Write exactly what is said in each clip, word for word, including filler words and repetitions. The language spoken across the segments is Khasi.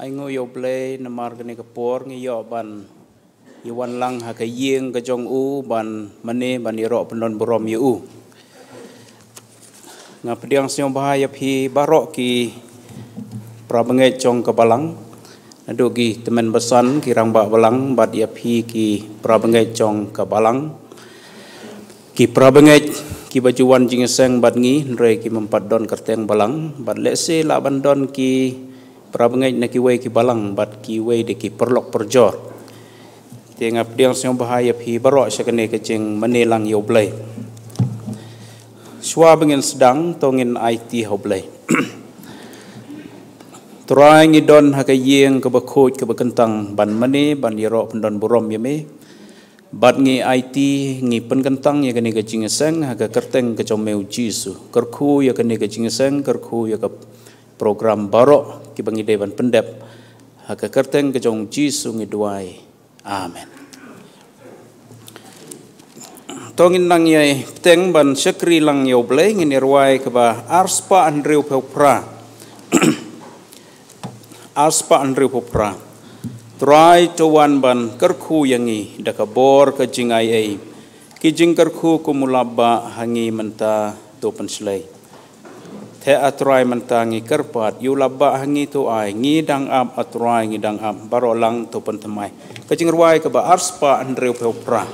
Ai ngu ïa U Blei namar kane ka por ngi ïoh ban ïa wan lang ha ka ïing ka jong u ban mane ban ïaroh pyndon burom ïa u. Nga pdiang sngewbha ïa phi baroh ki para bangeit jong ka balang. Naduh ki tymmen basan, ki rangbah balang, bad ïa phi ki para bangeit jong ka balang. Ki para bangeit kiba ju wan jingïaseng bad ngi, hynrei ki ym pat don kyrteng balang, bad lehse lah ban don ki para bangeit na kiwei ki balang, bad kiwei de ki paralok parajor. Te nga pdiang sngewbha ïa phi baroh sha kane ka jingmane lang ïa U Blei. Shuwa ba ngin sdang, to ngin aiti ha U Blei. Trai, ngi don ha ka ïing kaba khuid kaba kyntang ban mane ban ïaroh pyndon burom ïa me. Bad ngi aiti, ngi pynkyntang ïa kane ka jingïaseng ha ka kyrteng ka jong me U Jisu. Kyrkhu ïa kane ka jingïaseng, kyrkhu ïa ka program baroh kiba ngi dei ban pyndep. Ha ka kyrteng ka jong U Jisu ngi duwai. Amen. To ngin nang ïai bteng ban shakri lang ïa U Blei, ngin ïa rwai kaba arspah hynriewphew phra. Arspah hynriewphew phra. Trai, to wan ban kyrkhu ïa ngi da ka bor ka jingaiei. Ki jingkyrkhu kum u lapbah ha ngi mynta, to pynshlei. Te A Trai, mynta ngi kyrpad, ïa u lapbah ha ngi to ai, ngi dang ap A Trai, ngi dang ap, baroh lang to pynthymmai. Ka jingrwai kaba arspah hynriewphew phra.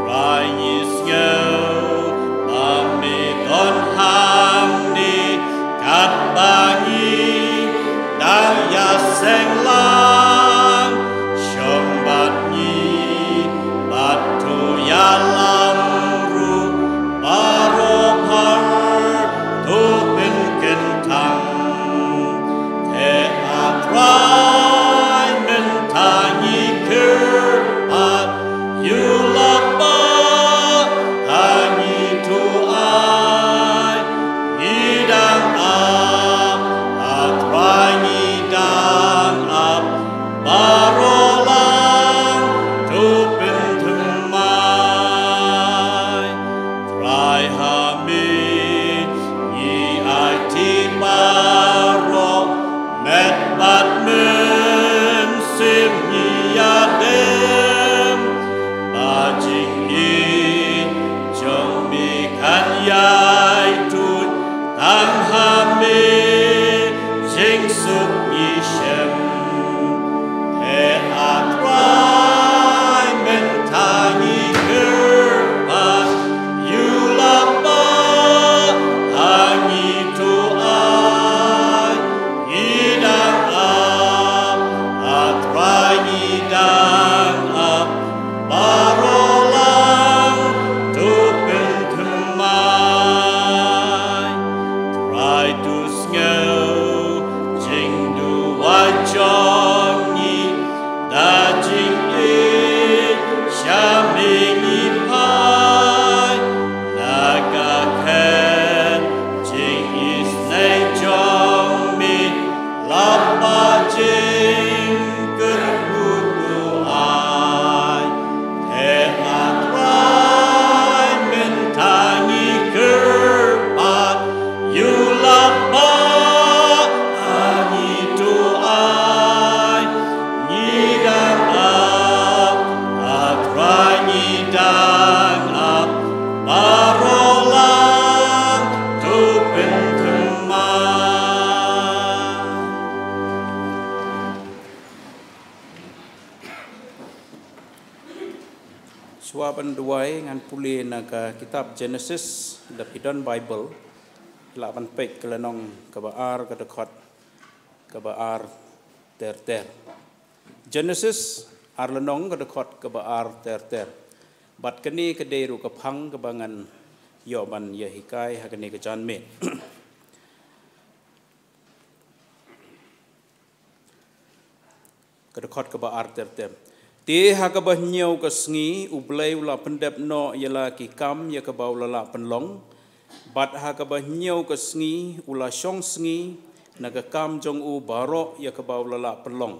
Trai, ngi sngew ba me don hangne katba ngi dang ïaseng lang. Shong bad ngi bad to ïalam ruh, baroh phar to pynkyntang. Te A Trai, mynta ngi kyrpad, ïa u lapbah ha ngi to ai. Ngi dang ap, A Trai, ngi dang ap, baroh lang to pynthymmai. Trai, ha me ngi aiti baroh, met bad mynsiem ngi ïadem. Ba jingïeit jong me kan ïai tuid, tang ha me jingsuk ngi shem. He A Trai, mynta ngi kyrpad, ïa u lapbah ha ngi to ai. Ngi dang ap, A Trai, ngi dang ap, baroh lang to pynthymmai. Trai, to sngew jingduwai jong ngi, da jingïeit sha me ngi phai, na ka khet jingisynei jong me, lapbah jingkyrkhu to ai. He A Trai, mynta ngi kyrpad, ïa u lapbah ha ngi to ai. Ngi dang ap, A Trai, ngi dang ap, baroh lang to pynthymmai. Pynduwai ngan pule na ka kitab Genesis, da phi don Bible, lah ban peit ka lynnong kaba ar, ka dkhot kaba ar ter ter. Genesis ar lynnong, ka dkhot kaba ar ter ter. Bad kane ka dei ruh ka phang kaba ngan ïoh ban ïa hikai ha kane ka janmiet. Ka dkhot kaba ar ter ter. Te ha kaba hynñiew ka sngi, U Blei u la pyndep noh ïa la ki kam ïa kaba u la lah pynlong. Bad ha kaba hynñiew ka sngi u la shong sngi na ka kam jong u baroh ïa kaba u la lah pynlong.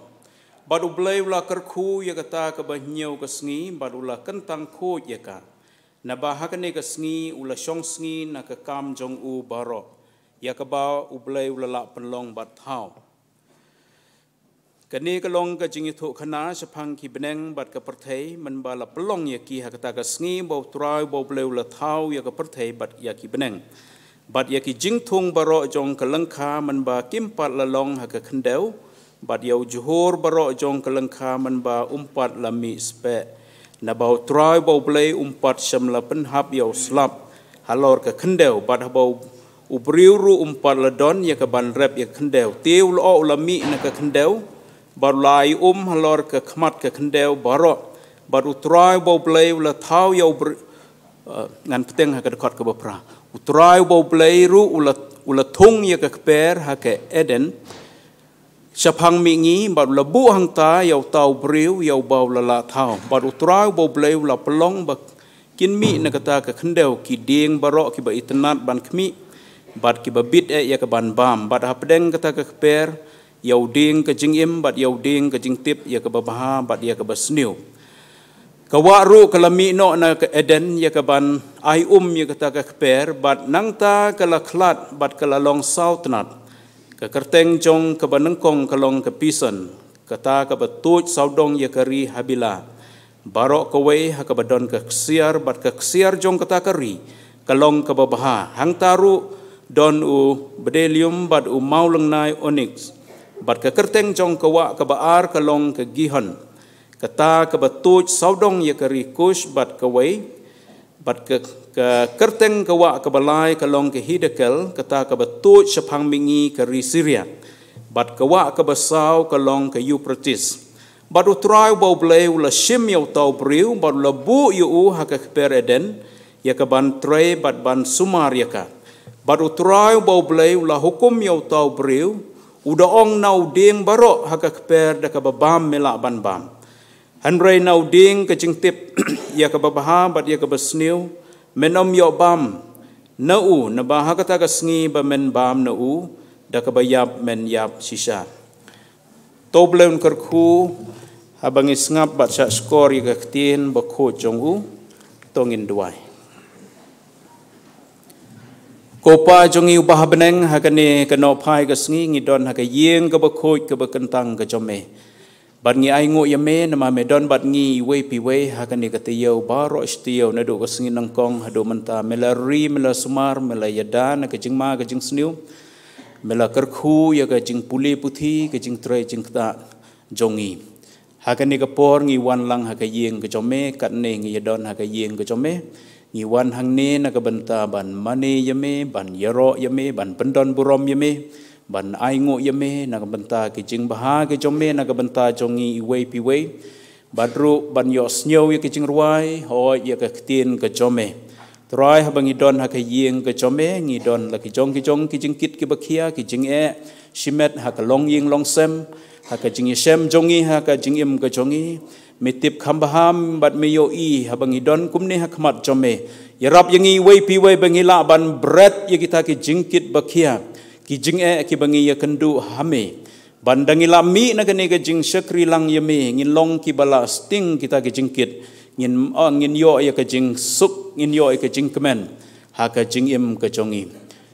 Bad U Blei u la kyrkhu ïa kata kaba hynñiew ka sngi, bad u la kyntang khuid ïa ka. Naba ha kane ka sngi u la shong sngi na ka kam jong u baroh ïa kaba U Blei u la lah pynlong bad thaw. Kane ka long ka jingïathuhkhana shaphang ki bneng bad ka pyrthei, mynba la pynlong ïa ki ha kata ka sngi ba U Trai ba U Blei u la thaw ïa ka pyrthei bad ïa ki bneng, bad ïa ki jingthung baroh jong ka lyngkha, mynba kim pat la long ha ka khyndew, bad ïa u jhur baroh jong ka lyngkha, mynba um pat la mih speh. Naba U Trai ba U Blei um pat shym la pynhap ïa u slap halor ka khyndew, bad haba u, u briew ruh um pat la don ïa ka ban rep ïa ka khyndew. Te u lyoh u la mih na ka khyndew, bad u la ai um halor ka khmat ka khyndew baroh. Bad U Trai ba U Blei u la thaw ïa u br-, eh, ngan bteng ha ka dkhot kaba phra. U Trai ba U Blei ruh u la, u la thung ïa ka kper ha ka Eden shaphang mihngi, bad u la buh hangta ïa uta u briew ïa uba u la lah thaw. Bad U Trai ba U Blei u la pynlong ba kin mih na kata ka khyndew ki dieng baroh kiba itynnad ban khmih, bad kiba bit eh ïa ka ban bam. Bad hapdeng kata ka kper, ïa u dieng ka jingim, bad ïa u dieng ka jingtip ïa kaba bha bad ïa kaba sniew. Ka wah ruh ka la mih noh na ka Eden ïa ka ban ai um ïa kata ka kper, bad nangta ka la khlad bad ka la long saw tnat. Ka kyrteng jong kaba nyngkong ka long ka Pison, kata kaba tuid sawdong ïa ka ri Habila. Baroh kawei ha kaba don ka ksiar, bad ka ksiar jong kata ka ri ka long kaba bha. Hangta ruh don u bdellium bad u mawlynnai oniks. Bad ka kyrteng jong ka wah kaba ar ka long ka Gihon, kata kaba tuid sawdong ïa ka ri Kush. Bad kawei, bad ka, ka kyrteng ka wah kaba lai ka long ka Hiddekel, kata kaba tuid shaphang mihngi ka ri Siria. Bad ka wah kaba saw ka long ka Euphrates. Bad U Trai ba U Blei u la shim ïa uta u briew, bad u la buh ïa u ha ka kper Eden ïa ka ban trei bad ban sumar ïa ka. Bad U Trai ba U Blei u la hukum ïa uta u briew, u da ong, na u dieng baroh ha ka kper da kaba bam me lah ban bam, hynrei na u dieng ka jingtip ïa kaba bha bad ïa kaba sniew, men ym ïoh bam na u, naba ha kata ka sngi ba men bam na u, da kaba ïap men ïap shisha. To U Blei un kyrkhu haba ngi sngap bad shahshkor ïa ka ktien bakhuid jong u. To ngin duwai. Ko Pa jong ngi uba ha bneng, ha kane ka nohphai ka sngi ngi don ha ka ïing kaba khuid kaba kyntang ka jong me. Bad ngi ainguh ïa me namar me don bad ngi iwei pa iwei ha kane ka taïew baroh shi taïew, naduh ka sngi nyngkong haduh mynta. Me la ri, me la sumar, me la ïada na ka jingma ka jingsniew. Me la kyrkhu ïa ka jingpule puthi, ka jingtrei jingktah jong ngi. Ha kane ka por ngi wan lang ha ka ïing ka jong me, katne ngi ïadon ha ka ïing ka jong me. Ngi wan hangne na ka bynta ban mane ïa me, ban ïaroh ïa me, ban pyndon burom ïa me, ban ainguh ïa me na ka bynta ki jingbha ka jong me na ka bynta jong ngi iwei pa iwei. Bad ruh ban ïohsngew ïa ki jingrwai, hooid ïa ka ktien ka jong me. Trai, haba ngi don ha ka ïing ka jong me, ngi don la ki jong ki jong ki jingkit kiba khia, ki jingeh shimet ha ka longïing longsem, ha ka jingïashem jong ngi, ha ka jingim ka jong ngi. Me tip kham bha bad me ïohi haba ngi don kumne ha khmat jong me. Ïarap ïa ngi iwei pa iwei ba ngi lah ban bret ïa kita ki jingkit ba khia, ki jingeh kiba ngi ïakynduh ha me. Ban da ngi lah mih na kane ka jingshakri lang ïa me, ngin long kiba lah sting kita ki jingkit. Ngin, ah, ngin ïoh ïa ka jingsuk, ngin ïoh ïa ka jingkmen ha ka jingim ka jong ngi.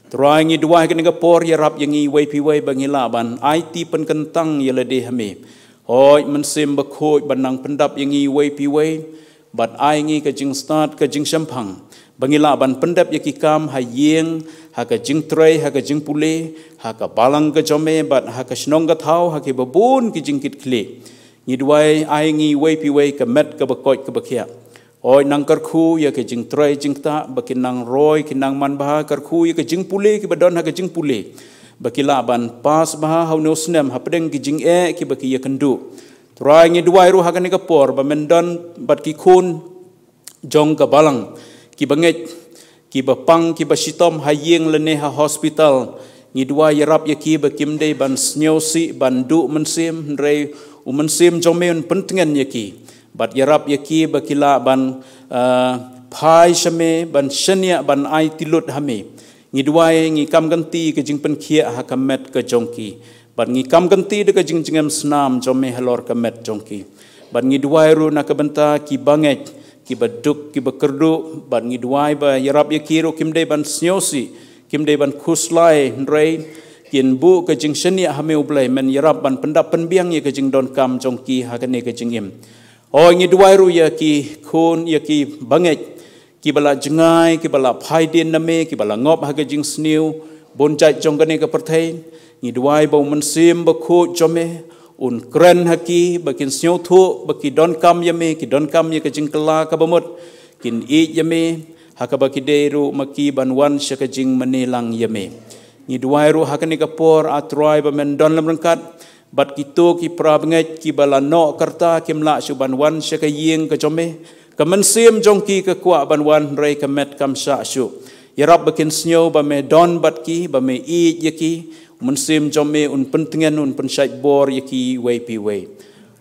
Trai, ngi duwai kane ka por, ïarap ïa ngi iwei pa iwei ba ngi lah ban aiti pynkyntang ïa lade ha me. Hooid, Mynsiem Bakhuid ban nang pyndap ïa ngi iwei pa iwei. Bad ai ngi ka jingstad, ka jingshemphang, ba ngi lah ban pyndep ïa ki kam ha ïing, ha ka jingtrei, ha ka jingpule, ha ka balang ka jong me, bad ha ka shnong ka thaw, ha kiba bun ki jingkitkhlieh. Ngi duwai, ai ngi iwei pa iwei ka met kaba koit kaba khiah. Oi nang kyrkhu ïa ka jingtrei jingktah ba ki nang roi ki nang man bha, kyrkhu ïa ka jingpule ki ba don ha ka jingpule ba ki lah ban pass bha ha une u snem hapdeng ki jingeh ki ba ki ïa kynduh. Trai ngi duwai ruh ha kane ka por ba men don bad ki khun jong ka balang ki ba ngeit ki ba pang ki ba shitom ha ïing lane ha hospital. Ngi duwai ïarap ïa ki ba kim dei ban sngewsih ban duh mynsiem hynrei u mynsiem jong me un pyntngen ïa ki. Bad ïarap ïa ki ba ki lah ban ah, phai sha me ban shaniah ban ai tilut ha me. Ngi duwai ngi kam ganti ka jingpynkhiah ha ka met ka jong ki. Bad ngi kam ganti da ka jingjngem snam jong me halor ka met jong ki. Bad ngi duwai ruh na ka bynta ki ba ngeit ki ba duk ki ba kyrduh bad ngi duwai ba ïarap ïa ki ruh kim dei ban sngewsih kim dei ban khuslai hynrei kin buh ka jingshaniah ha me U Blei men ïarap ban pyndap pynbiang ïa ka jingdonkam jong ki ha kane ka jingim. Oi ngi duwai ruh ïa ki khun ïa ki ba ngeit ki ba la jngai ki ba la phai dien na me ki ba la ngop ha ka jingsniew bun jait jong kane ka pyrthei. Ngi duwai ba u mynsiem ba khuid jong me un kren ha ki ba kin sngewthuh ba ki donkam ïa me ki donkam ïa ka jingkylla ka ba mut kin ïeit ïa me ha ka ba ki dei ruh ma ki ban wan sha ka jingmane lang ïa me. Ngi duwai ruh ha kane ka por A Trai ba men don lem ryngkat bad kito ki para bangeit ki ba la noh karta kim lah shuh ban wan sha ka ïing ka jong me. Ka mynsiem jong ki ka kwah ban wan hynrei ka met kam shah shuh. Ïarap ba kin sngew ba me don bad ki ba me ïeit ïa ki. Mynsiem jong me un pyntngen un pynshait bor ïa ki wei pi wei.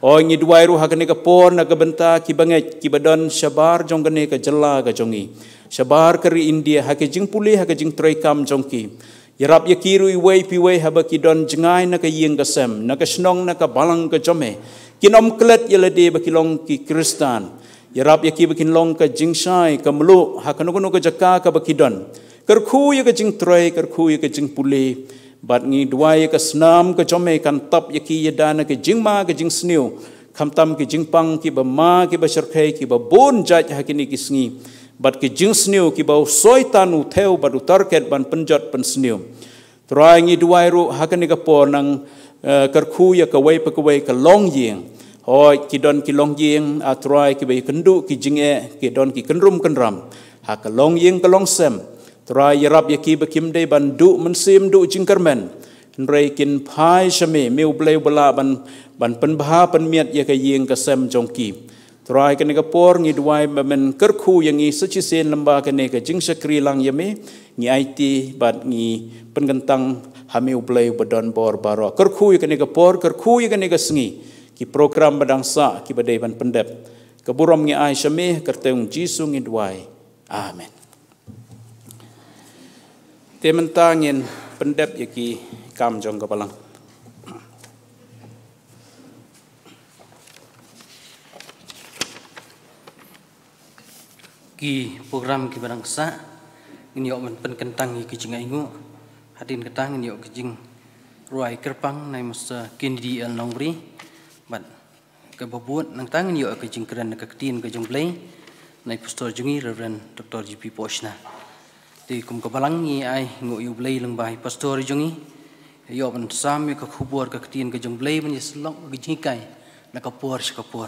Oi ngi duwai ruh ha kane ka por na ka bynta ki bangeit ki ba don shabar jong kane ka jylla ka jong ngi shabar ka ri India ha ka jingpule ha ka jingtreikam jong ki. Ïarap ïa ki ruh iwei pi wei haba ki don jngai na ka ïing ka sem na ka shnong na ka balang ka jong me. Kin ym klet ïa lade ba ki long ki Khristan. Ïarap ïa ki ba kin long ka jingshai ka mluh ha kano kano ka jaka ka ba ki don. Kyrkhu ïa ka jingtrei kyrkhu ïa ka jingpule. Bad ngi duwai ïa ka snam ka jong me kan tap ïa ki ïada na ka jingma ka jingsniew. Khamtam ki jingpang ki ba ma ki ba syrkhei ki ba bun jait ha kine ki sngi. Bad ki jingsniew ki ba u soitan u thew bad u target ban pynjot pynsniew. Trai ngi duwai ruh ha kane ka por nang eh, kyrkhu ïa kawei pa kawei ka longïing. Hoi ki don ki longïing A Trai ki ba ïa kynduh ki jingeh ki don ki kynrum kynram ha ka longïing ka longsem. Trai ïarap ïa ki ba kim dei ban duh mynsiem duh jingkyrmen. Hynrei kin phai sha me me U Blei u ba lah ban ban pynbha pynmiat ïa ka ïing ka sem jong ki. Trai kane ka por ngi duwai ba men kyrkhu ïa ngi sa shisien lem bad kane ka jingshakri lang ïa me. Ngi aiti bad ngi pynkyntang ha me U Blei u ba don bor baroh. Kyrkhu ïa kane ka por kyrkhu ïa kane ka sngi ki program ba dang sah ki ba dei ban pyndep. Ka burom ngi ai sha me kyrteng Jisu ngi duwai. Amen. Te mynta ngin pyndep ïa ki kam jong ka balang. Ki program ki ba dang sah ngin ïoh ban pynkyntang ïa ki jingainguh. Hadien kata ngin ïoh ki jingrwai kyrpang na i Mister Kennedy L Nongbri bad ka ba bud nangta ngin ïoh ka jingkren ka ktien ka jong Blei na i Pastor jong ngi Reverend Doctor G P Poshna. Te kum ka balang ngi ai nguh ïa u Blei lyngba i Pastor jong ngi ïoh ban sam ïa ka khubor ka ktien ka jong Blei ban ïa syllok ka jinghikai na ka por sha ka por.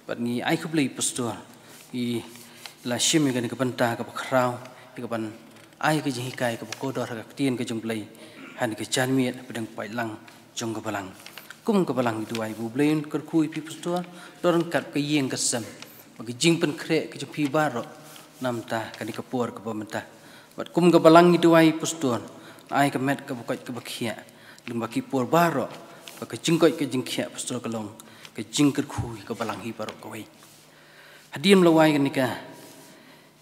Bad ngi ai khublei Pastor i la shim ïa kane ka bynta ka ba khraw ïa ka ban ai ka jinghikai ka ba kordor ha ka ktien ka jong Blei ha kane ka janmiet hapdeng paidlang jong ka balang. Kum ka balang ngi duwai ba u Blei un kyrkhu ïa phi Pastor don ryngkat ka ïing ka sem ba ka jingpynkhreh ka jong phi baroh namta kane ka por ka ba mynta. Bad kum ka balang ngi duwai Pastor ai ka met ka ba koit ka ba khiah lyngba ki por baroh ba ka jingkoit ka jingkhiah Pastor ka long ka jingkyrkhu ïa ka balang hi baroh kawei. Hadien la wai kane ka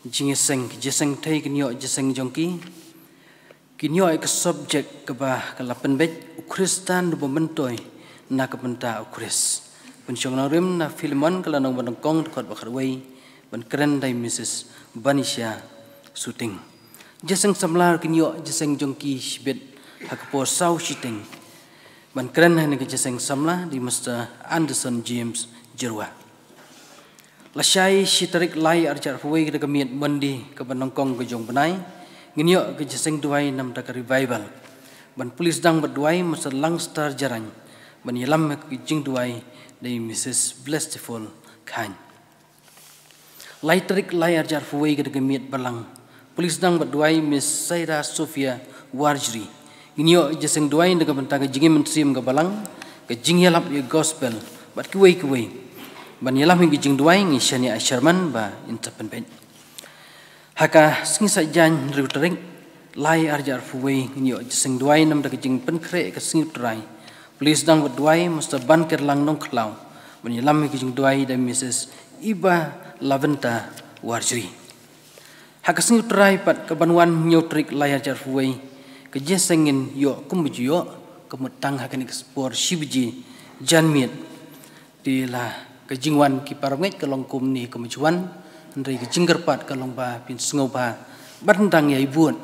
jingïaseng ki jingïaseng thei kin ïoh jingïaseng jong ki kin ïoh ïa ka subject ka ba ka la pynbeit u Khristan u ba myntoi na ka bynta u Khrist. Pynshong nongrim na Philemon ka la nong ba nyngkong dkhot ba khatwei ban kren da i Missus Banisha Suting. Jingïaseng samla kin ïoh jingïaseng jong ki shibit ha ka por saw shiteng ban kren ha kane ka jingïaseng samla da i Mister Anderson James Jyrwa. Lashai shi tarik lai arhajar arphew wei ka da ka miet Monday ka ba nyngkong ka jong bnai ngin ïoh ka jingïaseng duwai namta ka revival. Ban pule sdang bad duwai Mister Langstar Jarain ban ïalam ha ka jingduwai da i Missus Blessful Khan. Lai tarik lai arjar phuwei ka dang ka miet balang. Pule sdang bad duwai Miss Saira Sofia Warjri. Ngin ïoh jingïaseng duwai na ka bynta ka jingim mynsiem ka balang, ka jingïalap ïa ka gospel bad kiwei kiwei. Ban ïalam ïa ka jingduwai ngin shaniah sharman ba in sa pynbeit. Ha ka sngi Saitjaiñ hynriew tarik lai arjar phuwei ngin ïoh jingïaseng duwai namar ka jingpynkhreh ka sngi U Trai. Pule sdang bad duwai Mister Bankerlang Nongkhlaw. Ban ïalam ïa ka jingduwai da Missus Iba Laventa Warjri. Ha ka sngi U Trai pat ka ban wan hynñiew tarik lai arjar phuwei, ka jingïaseng ngin ïoh kumba ju ïoh, ka mut tang ha kane ka por shi baje janmiet. Te la ka jingwan ki parabangeit ka long kumne kumba ju wan, hynrei ka jingkyrpad ka long ba phin sngewbha ban dang ïai bud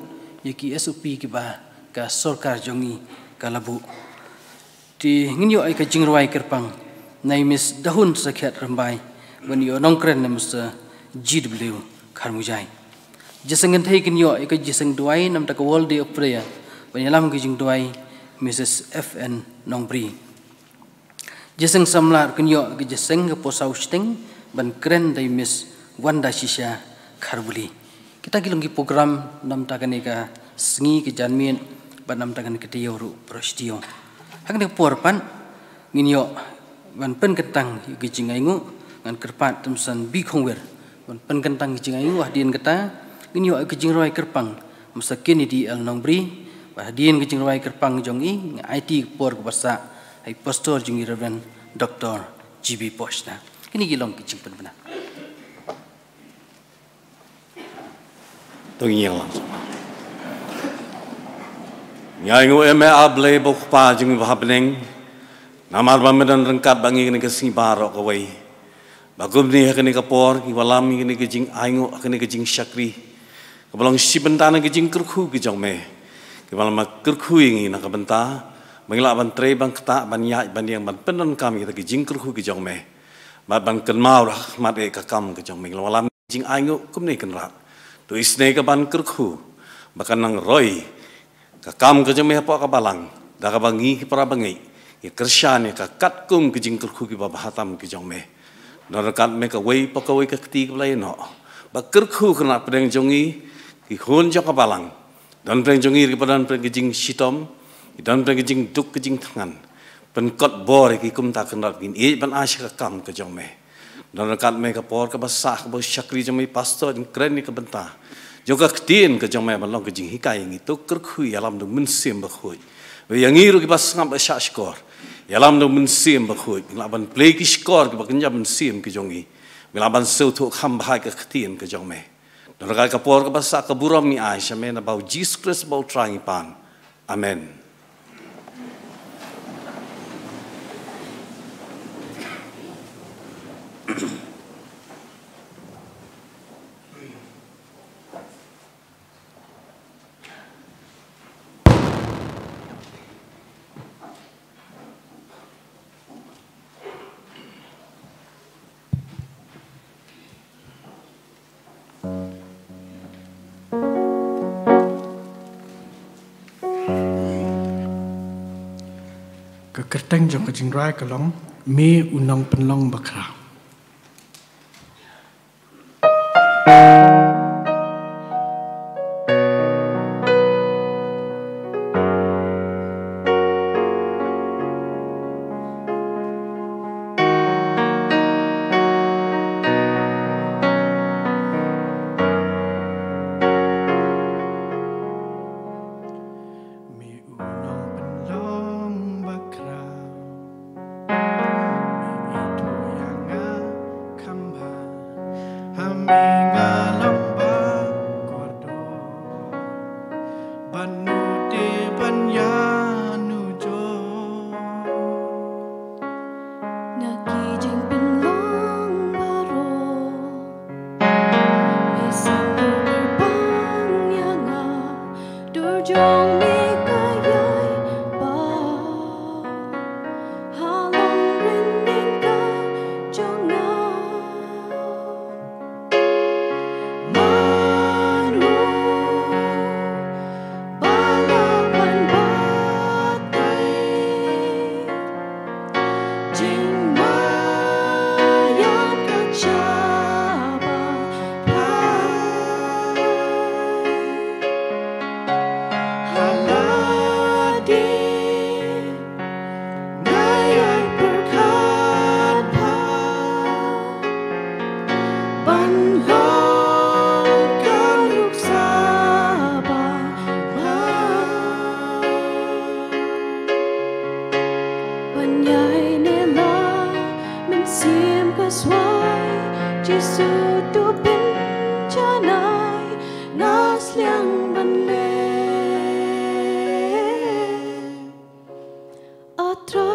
ïa ki S O P kiba ka sorkar jong ngi ka la buh. Te ngin ïoh ïa ka jingrwai kyrpang na i Miss Dahun Sakhiat Rymbai, ban ïoh nongkren na Mister G W Kharmujai. Jingïaseng kynthei kin ïoh ïa ka jingïaseng duwai namar ka World Day of Prayer, ban ïalam ka jingduwai Missus F N Nongbri. Jingïaseng samla ruh kin ïoh ïa ka jingïaseng ka por saw shiteng, ban kren da i Miss Wanda Shisha Kharbuli. Kita ki long ki program namar kane ka sngi ka janmiet bad namar kane ka taïew ruh baroh shi taïew. Ha kane ka por pat ngin ïoh ban pynkyntang ïa ka jingainguh, ngan kyrpad Tymsan B Khongwir ban pynkyntang ïa ka jingainguh. Hadien kata ngin ïoh ïa ka jingrwai kyrpang Mister Kennedy L Nongbri, bad hadien ka jingrwai kyrpang jong i ngin aiti ka por kaba sah ha i Pastor jong i Reverend Doctor G B Poshna. Kine ki long ki jingpynbna. To ngin ïa lang. Ngi ainguh ïa me, A Blei ba u Kpa jong ngi ba ha bneng, namar ba me don ryngkat bad ngi kane ka sngi baroh kawei. Ba kumne ha kane ka por ngi wallam ïa kane ka jingainguh, ha kane ka jingshakri, kaba long shi bynta na ka jingkyrkhu ka jong me. Kaba long ba kyrkhu ïa ngi na ka bynta ba ngi lah ban trei, ban ktah, ban ïaid, ban ïeng, ban pyndonkam ïa ka jingkyrkhu ka jong me. Bad ban kynmaw ha khmat ïa ka kam ka jong me. Ngi la wallam jingainguh kumne, Kynrad. To isynei ka ban kyrkhu ba kan nang roi ka kam ka jong me hapoh ka balang, da kaba ngi ki parabangeit ngi kyrshan ïa ka katkum ka jingkyrkhu kiba bha tam ka jong me. Don ryngkat me kawei pa kawei ka kti kaba la ïehnoh. Ba kyrkhu, Kynrad, pdeng jong ngi ki khun jong ka balang. Don pdeng jong ngi ruh kiba don pdeng ka jingshitom, ki don pdeng ka jingduk ka jingthngan. Pynkot bor ïa ki kumta, Kynrad, ngin ïeit ban ai sha ka kam ka jong me. Don ryngkat me ka por kaba sah kaba u shakri jong me Pastor un kren ïa ka bynta jong ka ktien ka jong me ban long ka jinghikai ïa ngi. To kyrkhu, ïalam da u Mynsiem Bakhuid. Bad ïa ngi ruh kiba sngap ba shah shkor, ïalam da u Mynsiem Bakhuid. Me lah ban plie ki shkor kiba kynja mynsiem ki jong ngi. Me lah ban sngewthuh kham bha ïa ka ktien ka jong me. Don ryngkat ka por kaba sah ka burom ngi ai sha me, na bynta u Jisu Khrist ba u Trai ngi pan. Amen. Ka kyrteng jong ka jingrwai ka long, Me u Nongpynlong Bakhraw. Me u nongpynlong bakhraw, me ithuh ïa nga Swai Jisu, to pynjanai, nga sliang ban leh. A Trai,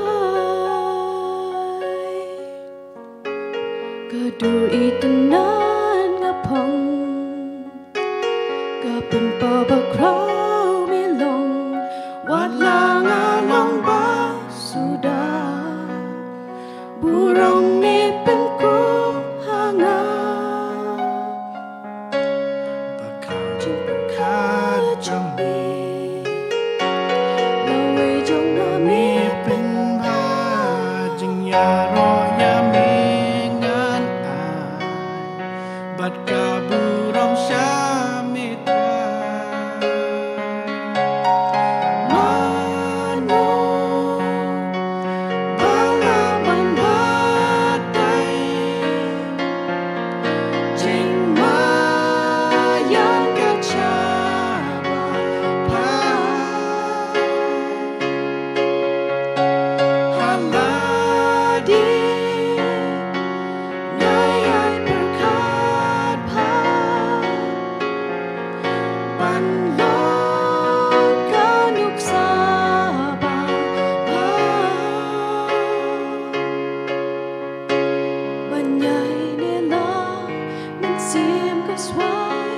ka dur itynnad nga phong, ka pynpaw ba khraw me long, wat la nga long ba suda, burom me pynkup ha nga. Bad ka jingpyrkhat jong me, lawei jong nga me pynbha, jingïaroh ïa me ngan ai, bad ka burom sha me Trai. Mano ba lah ban batai jingmaïan ka jaka ba pha. Ha lade nga ïai pyrkhat bha ban long ka nuksa ba pha. Ban ïai ne la mynsiem ka swai,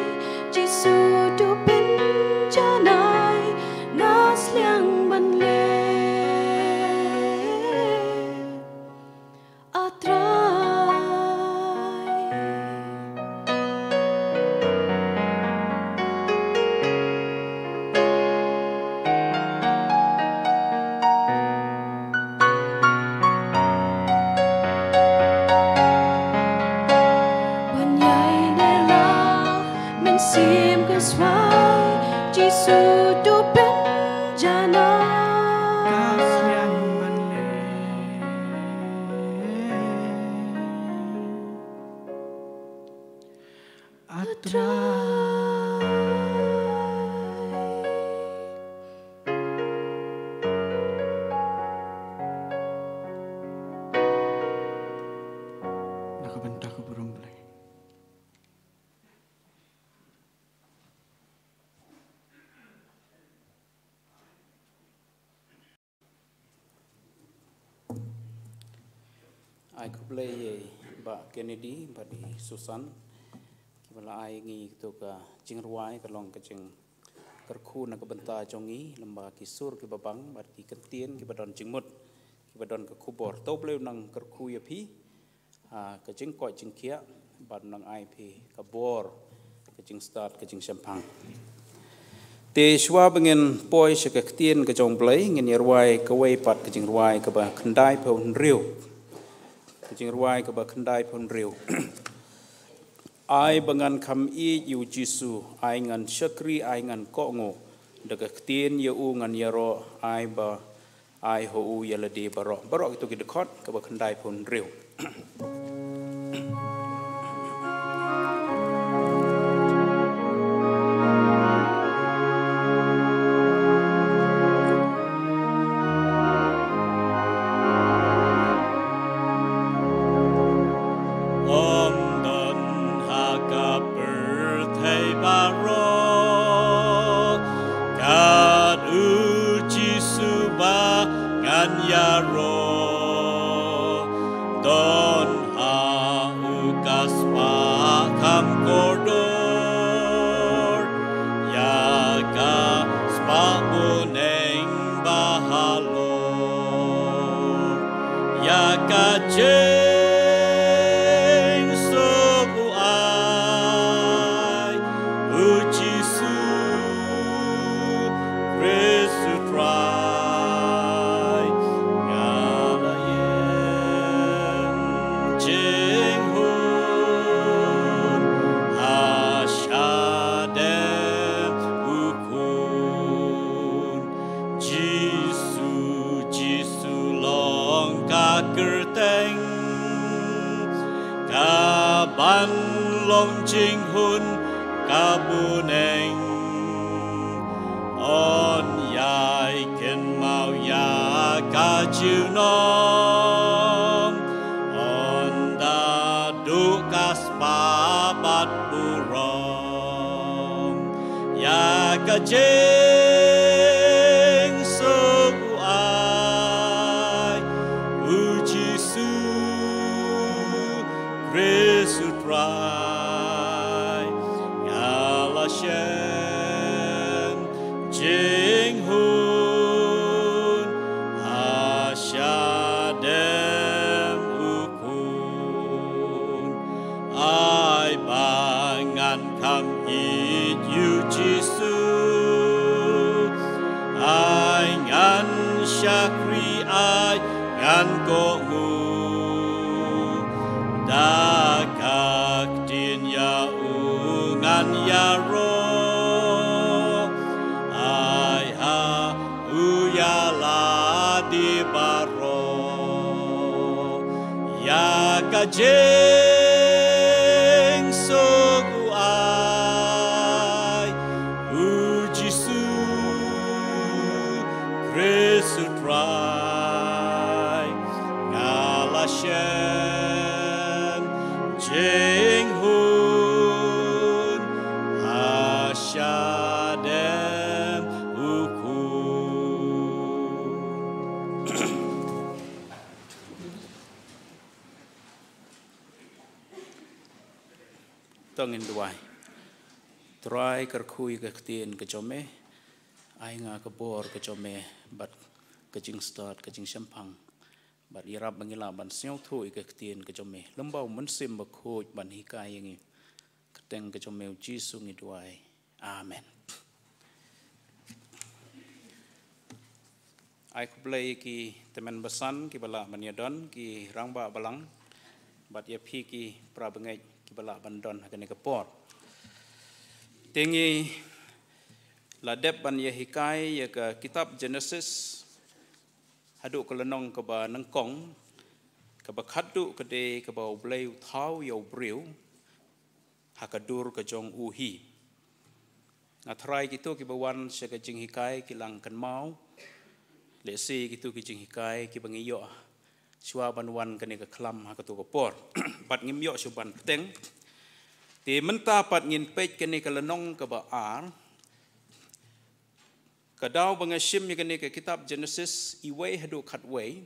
Jisu, to pynjanai, nga sliang ban leh. A Trai, ban ïai ne la mynsiem ka swai, Jisu, to pynjanai, nga sliang ban leh. A Trai. Na ka bynta ka burom Blei. Ai khublei ïa i Bah Kennedy bad i Susan, kiba la ai ngi to ka jingrwai ka long ka jingkyrkhu na ka bynta jong ngi, lem bad ki sur kiba bang bad ki kyntien kiba don jingmut, kiba don ka khubor. To Blei u nang kyrkhu ïa phi ha ka jingkoit jingkhiah bad nang ai phi ka bor, ka jingstad, ka jingshemphang. Te shuwa ba ngin poi sha ka ktien ka jong Blei, ngin ïa rwai kawei pat ka jingrwai kaba khyndai phew hynriew. Ka jingrwai kaba khyndai phew hynriew. Ai ba ngan kham ïeit ïa u Jisu, ai ngan shakri, ai ngan kohnguh, da ka ktien ïa u ngan ïaroh, ai ba ai ha u ïa lade baroh. Baroh kito ki dkhot, kaba khyndai phew hynriew. Ym don ha ka pyrthei baroh kat u Jisu ba ngan ïaroh. Don ha u ka spah kham kordor, ïa ka spah bneng ba halor. Ïa ka jingsuk u ai u Jisu Khrist u Trai. Nga la ïeng jinghun ha shadem u Khun. Jisu, Jisu long ka kyrteng kaban long jinghun ka bneng. Yn ïai kynmaw ïa ka junom, ynda Jingsuk u ai, u Jisu Khrist u Trai, nga la shem jinghun ha shadem u khun. Ai ba ngan kham ïeit ïa u Jisu, ai ngan shakri, ai ngan kohnguh. Da ka ktien ïa u ngan ïaroh, ai ha u ïa lade baroh. Ïa ka jingsuk u ai, u Jisu Khrist u Trai, nga la shem jinghun ha shadem u khun. To ngin duwai. Trai, kyrkhu ïa ka ktien ka jong me, ai nga ka bor ka jong me, bad ka jingstad, ka jingshemphang, bad ïarap ba ngin lah ban sngewthuh ïa ka ktien ka jong me. Lem bad u Mynsiem Bakhuid ban hikai ïa ngi. Kyrteng ka jong me u Jisu ngi duwai. Amen. Ai khublei ki tymmen basan kiba lah ban ïadon, ki rangbah balang, bad ïa phi ki para bangeit kiba lah ban don ha kane ka por. Te ngi la dep ban ïa hikai ïa ka kitab Genesis, haduh ka lynnong kaba nyngkong, kaba khatduh ka dei kaba U Blei u thaw ïa u briew ha ka dur ka jong u hi. Nga tharai kito kiba wan sha ka jinghikai ki la kynmaw, lehse kito ki jinghikai kiba ngi ïoh shuwa ban wan kane ka khlam ha kato ka por. Bad ngim ïoh shuh ban bteng. Te mynta pat ngin peit kane ka lynnong kaba ar. Ka daw ba nga shim ïa kane ka kitab Genesis, iwei haduh khatwei,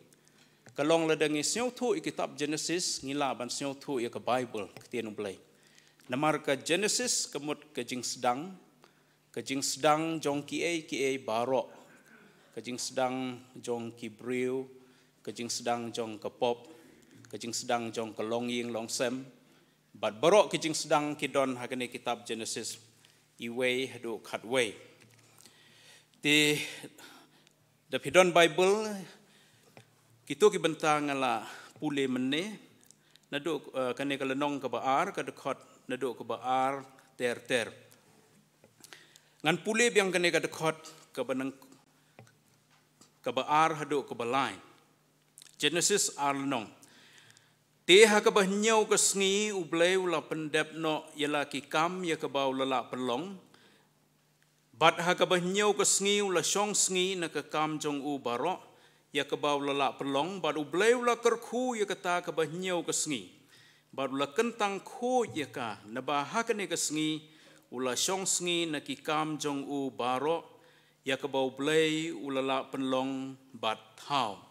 ka long lada ngi sngewthuh ïa kitab Genesis, ngi lah ban sngewthuh ïa ka Baibl, ka ktien U Blei. Namar ka Genesis ka mut ka jingsdang, ka jingsdang jong kiei kiei baroh, ka jingsdang jong ki briew, ka jingsdang jong ka pop, ka jingsdang jong ka longïing longsem, bad baroh ki jingsdang ki don ha kane kitab Genesis, iwei haduh khatwei. Te da phi don Baibl, kito ki bynta nga la pule mynne, naduh, eh, kane ka lynnong kaba ar, ka dkhot naduh kaba ar ter ter. Ngan pule biang kane ka dkhot kaba nyng-, kaba ar haduh kaba lai. Genesis ar lynnong. Te ha kaba hynñiew ka sngi U Blei u la pyndep noh ïa la ki kam ïa kaba u la lah pynlong. Bad ha kaba hynñiew ka sngi u la shong sngi na ka kam jong u baroh ïa kaba u la lah pynlong, bad U Blei u la kyrkhu ïa kata kaba hynñiew ka sngi. Bad u la kyntang khuid ïa ka, naba ha kane ka sngi u la shong sngi na ki kam jong u baroh ïa kaba U Blei u la lah pynlong bad thaw.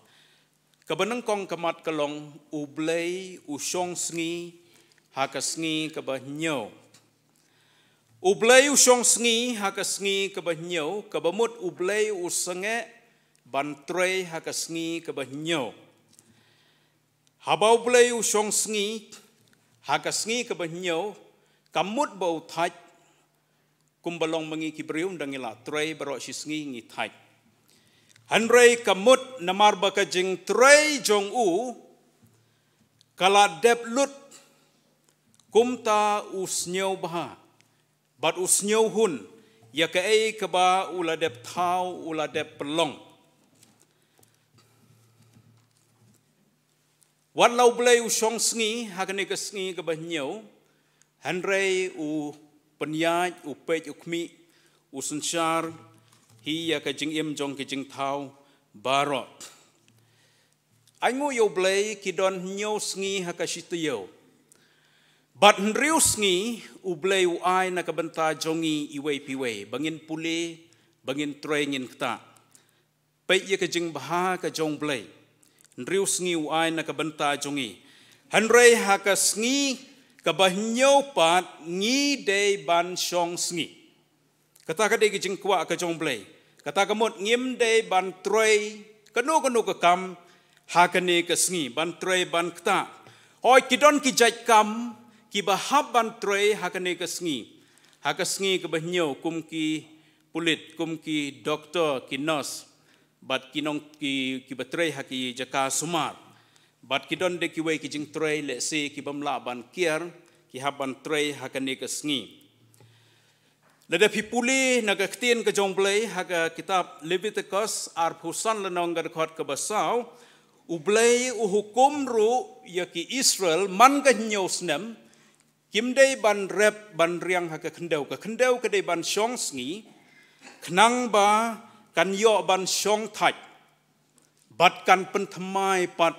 Kaba nyngkong ka mat ka long, U Blei u shong sngi ha ka sngi kaba hynñiew. U Blei u shong sngi ha ka sngi kaba hynñiew, kaba mut U Blei u sangeh ban trei ha ka sngi kaba hynñiew. Haba U Blei u shong sngi ha ka sngi kaba hynñiew, ka mut ba u thait, kumba long ma ngi ki briew, ynda ngi la trei baroh shi sngi ngi thait. Hynrei ka mut namar ba ka jingtrei jong u ka la dep lut, kumta u sngewbha bad u sngewhun ïa kaei kaba u la dep thaw, u la dep pynlong. Wat la U Blei u shong sngi ha kane ka sngi kaba hynñiew, hynrei u pynïaid, u peit, u khmih, u synshar hi ïa ka jingim jong ki jingthaw baroh. Ainguh ïa U Blei, ki don hynñiew sngi ha ka shi taïew. Bad hynriew sngi, U Blei u ai na ka bynta jong ngi iwei pa iwei, ba ngin pule, ba ngin trei, ngin ktah. Peit ïa ka jingbha ka jong U Blei. Hynriew sngi u ai na ka bynta jong ngi. Hynrei ha ka sngi kaba hynñiew pat ngi dei ban shong sngi. Kata ka dei ka jingkwah ka jong U Blei. Kata ka mut ngim dei ban trei kano kano ka kam ha kane ka sngi, ban trei ban ktah. Hooid, ki don ki jait kam kiba hap ban trei ha kane ka sngi. Ha ka sngi kaba hynñiew, kum ki pulit, kum ki doktor, ki nurse, bad ki nong ki, kiba trei ha ki jaka sumar. Bad ki don de kiwei ki jingtrei, lehse ki bym lah ban kiar, ki hap ban trei ha kane ka sngi. Lada phi pule na ka ktien ka jong U Blei ha ka kitab Leviticus arphew san lynnong ka dkhot kaba saw, U Blei u hukum ruh ïa ki Israel man ka hynñiew snem, kim dei ban rep ban riang ha ka khyndew. Ka khyndew ka dei ban shong sngi, khnang ba kan ïoh ban shong thait, bad kan pynthymmai pat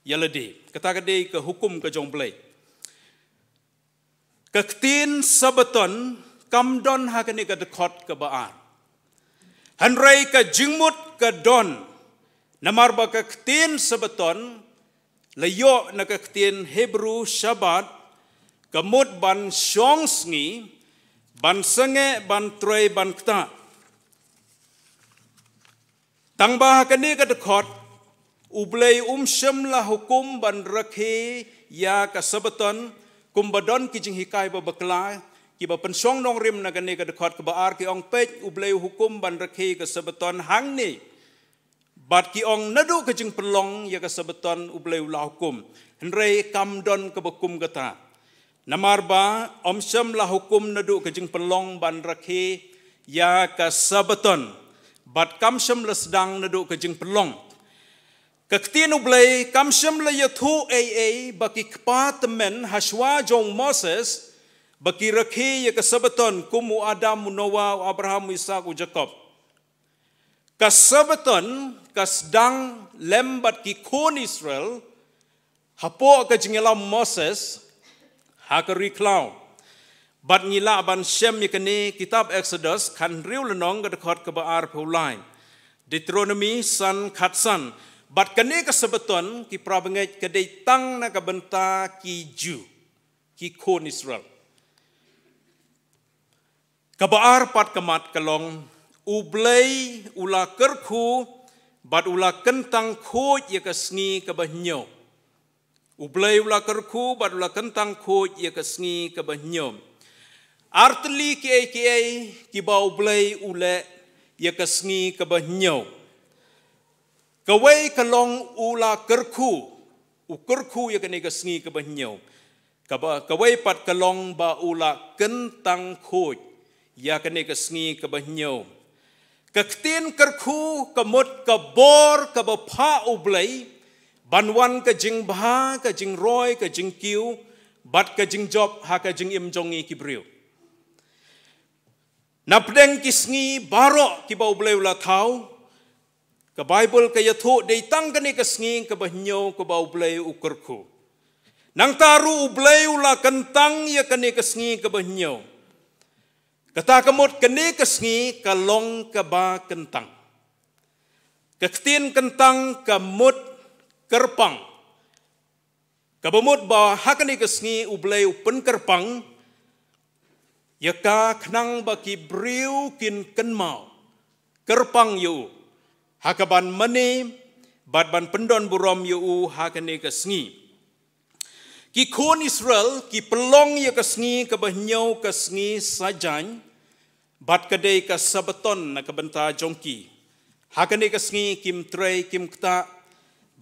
ïa lade. Kata ka dei ka hukum ka jong U Blei. Ka ktien Sabbaton kam don ha kane ka dkhot kaba ar. Hynrei ka jingmut ka don, namar ba ka ktien Sabbaton la ïoh na ka ktien Hebru Shabbat, ka mut ban shong sngi, ban sangeh, ban trei, ban ktah. Tang ba ha kane ka dkhot, U Blei um shym la hukum ban rakhe ïa ka Sabbaton, kumba don ki jinghikai ba bakla, kiba pynshong nongrim na kane ka dkhot kaba ar, ki ong, peit, U Blei u hukum ban rakhe ka Sabbaton hangne. Bad ki ong, naduh ka jingpynlong ïa ka Sabbaton U Blei u la hukum. Hynrei kam don kaba kum kata. Namar ba um shym la hukum naduh ka jingpynlong ban rakhe ïa ka Sabbaton, bad kam shym la sdang naduh ka jingpynlong. Ka ktien U Blei kam shym la ïathuh ei ei ba ki kpa tymmen hashwa jong u Moses ba ki rakhe ïa ka Sabbaton, kum u Adam, u Noah, u Abraham, u Isaak, u Jakob. Ka Sabbaton ka sdang lem bad ki khun Israel hapoh ka jingïalam Moses ha ka ri khlaw. Bad ngi lah ban shem ïa kane, kitab Exodus khathynriew lynnong ka dkhot kaba arphew lai, Deuteronomy san khatsan. Bad kane ka Sabbaton, ki para bangeit, ka dei tang na ka bynta ki Jiw, ki khun Israel. Kaba ar pat ka mat ka long, U Blei u la kyrkhu bad u la kyntang khuid ïa ka sngi kaba hynñiew. U Blei u la kyrkhu bad u la kyntang khuid ïa ka sngi kaba hynñiew. Artylli kiei kiei kiba U Blei u leh ïa ka sngi kaba hynñiew. Kawei ka long u la kyrkhu, u kyrkhu ïa kane ka sngi kaba hynñiew. Kaba, kawei pat ka long ba u la kyntang khuid ïa kane ka sngi kaba hynñiew. Ka ktien kyrkhu ka mut ka bor kaba phah U Blei ban wan ka jingbha, ka jingroi, ka jingkiew bad ka jingjop ha ka jingim jong ngi ki briew. Na pdeng ki sngi baroh kiba U Blei u la thaw, ka Baibl ka ïathuh dei tang kane ka sngi kaba hynñiew kaba U Blei u kyrkhu. Nangta ruh U Blei u la kyntang ïa kane ka sngi kaba hynñiew. Kata ka mut kane ka sngi ka long kaba kyntang. Ka ktien kyntang ka mut kyrpang. Kaba mut ba ha kane ka sngi U Blei u pynkyrpang ïa ka khnang ba ki briew kin kynmaw, kyrpang ïa u ha kaban mane bad ban pyndon burom ïa u ha kane ka sngi. Ki khun Israel ki pynlong ïa ka sngi kaba hynñiew ka sngi saitjaiñ, bad ka dei ka Sabbaton na ka bynta jong ki. Ha kane ka sngi kim trei, kim ktah,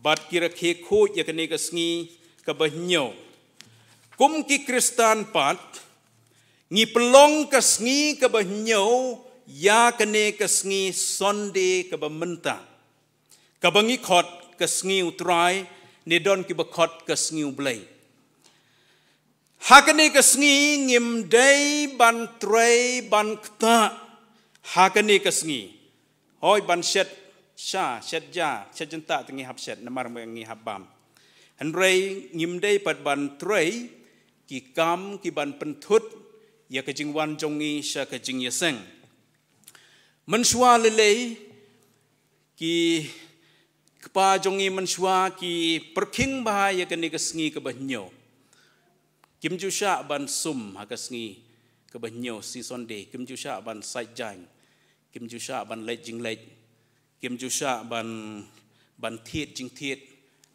bad ki rakhe khuid ïa kane ka sngi kaba hynñiew. Kum ki Khristan pat, ngi pynlong ka sngi kaba hynñiew ïa kane ka sngi Sunday kaba mynta, kaba ngi khot ka sngi U Trai, ne don kiba khot ka sngi U Blei. Ha kane ka sngi ngim dei ban trei ban ktah ha kane ka sngi. Hooid, ban shet sha, shet ja, shet jyntah te ngi hap shet, namar ngi hap bam. Hynrei ngim dei pat ban trei, ki kam ki ban pynthut ïa ka jingwan jong ngi sha ka jingïaseng. Mynshuwa lei lei ki kpa jong ngi mynshuwa ki pyrkhing bha ïa kane ka sngi kaba hynñiew. Kim ju shah ban sum ha ka sngi kaba hynñiew, sngi Sunday, kim ju shah ban sait jaiñ, kim ju shah ban leit jingleit, kim ju shah ban, ban thied jingthied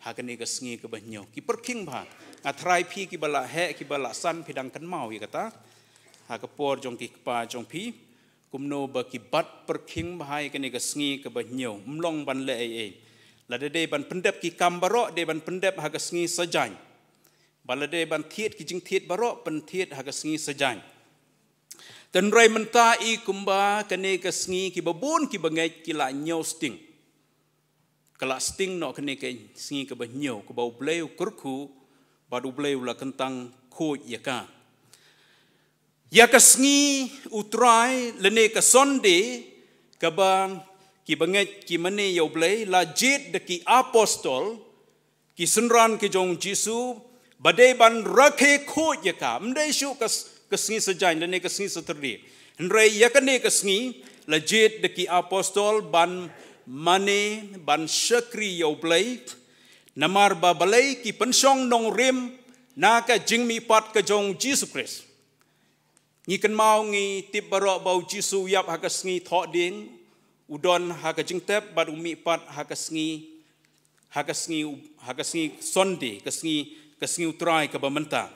ha kane ka sngi kaba hynñiew. Ki pyrkhing bha. Nga tharai phi kiba la heh, kiba la san, phi dang kynmaw ïa kata ha ka por jong ki kpa jong phi. Kumno ba ki bat pyrkhing bha ïa kane ka sngi kaba hynñiew, ym long ban leh ei ei. Lada dei ban pyndep ki kam baroh, dei ban pyndep ha ka sngi Saitjaiñ. Ba lada dei ban thied ki jingthied baroh, pynthied ha ka sngi Saitjaiñ. Tynrai mynta i kumba kane ka sngi kiba bun kiba ngeit ki la ñiewsting. Ka la sting noh kane ka sngi kaba hynñiew, kaba U Blei u kyrkhu, bad U Blei u la kyntang khuid ïa ka. Ïa ka sngi U Trai lane ka Sunday, kaba kiba ngeit ki mane ïa U Blei, la jied da ki apostol, ki synran ki jong U Jisu, ba dei ban rakhe khuid ïa ka. Ym dei shuh ka s-, ka sngi Saitjaiñ lane ka sngi Saturday. Hynrei ïa kane ka sngi la jied da ki apostol ban mane, ban shakri ïa U Blei. Namar ba balei? Ki pynshong nongrim na ka jingmihpat ka jong U Jisu Khrist. Ngi kynmaw, ngi tip baroh ba U Jisu u ïap ha ka sngi Thohdieng, u don ha ka jingtep bad u mihpat ha ka sngi, ha ka sngi, ha ka sngi Sunday, ka sngi, ka sngi U Trai kaba mynta.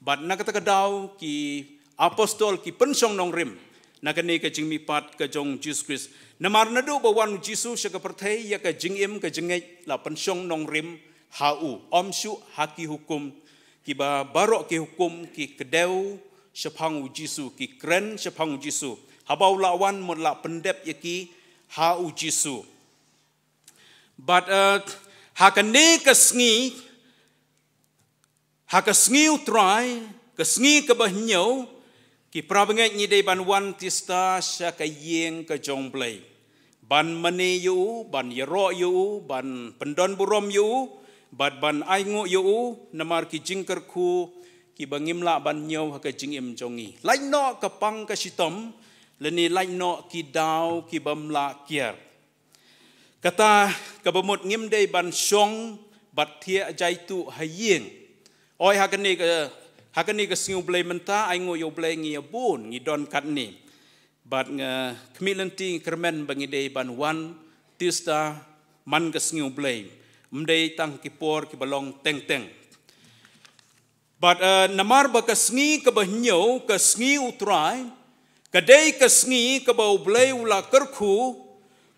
Bad na kata ka daw ki apostol ki pynshong nongrim na kane ka jingmihpat ka jong U Jisu Khrist. Namar naduh ba wan U Jisu sha ka pyrthei, ïa ka jingim ka jingngeit la pynshong nongrim ha u, ym shuh ha ki hukum, kiba baroh ki hukum ki kdew shaphang U Jisu, ki kren shaphang U Jisu. Haba u la wan mut la pyndep ïa ki ha U Jisu. Bad, eh, ha kane ka sngi, ha ka sngi U Trai, ka sngi kaba hynñiew, ki para bangeit, ngi dei ban wan tista sha ka ïing ka jong U Blei. Ban mane ïa u, ban ïaroh ïa u, ban pyndon burom ïa u, bad ban ainguh ïa u, namar ki jingkyrkhu kiba ngim lah ban ñiew ha ka jingim jong ngi. Lait noh ka pang ka shitom, lane lait noh ki daw kibym lah kiar. Kata kaba mut ngim dei ban shong bad thiah jaituh ha ïing. Oi, ha kane ka, ha kane ka sngi U Blei mynta, ainguh ïa U Blei, ngi ïa bun, ngi don katne. Bad nga khmih lynti, ngi kyrmen ba ngi dei ban wan tista man ka sngi U Blei. Ym dei tang ki por kiba long teng teng. Bad, eh, namar ba ka sngi kaba hynñiew, ka sngi U Trai, ka dei ka sngi kaba U Blei u la kyrkhu,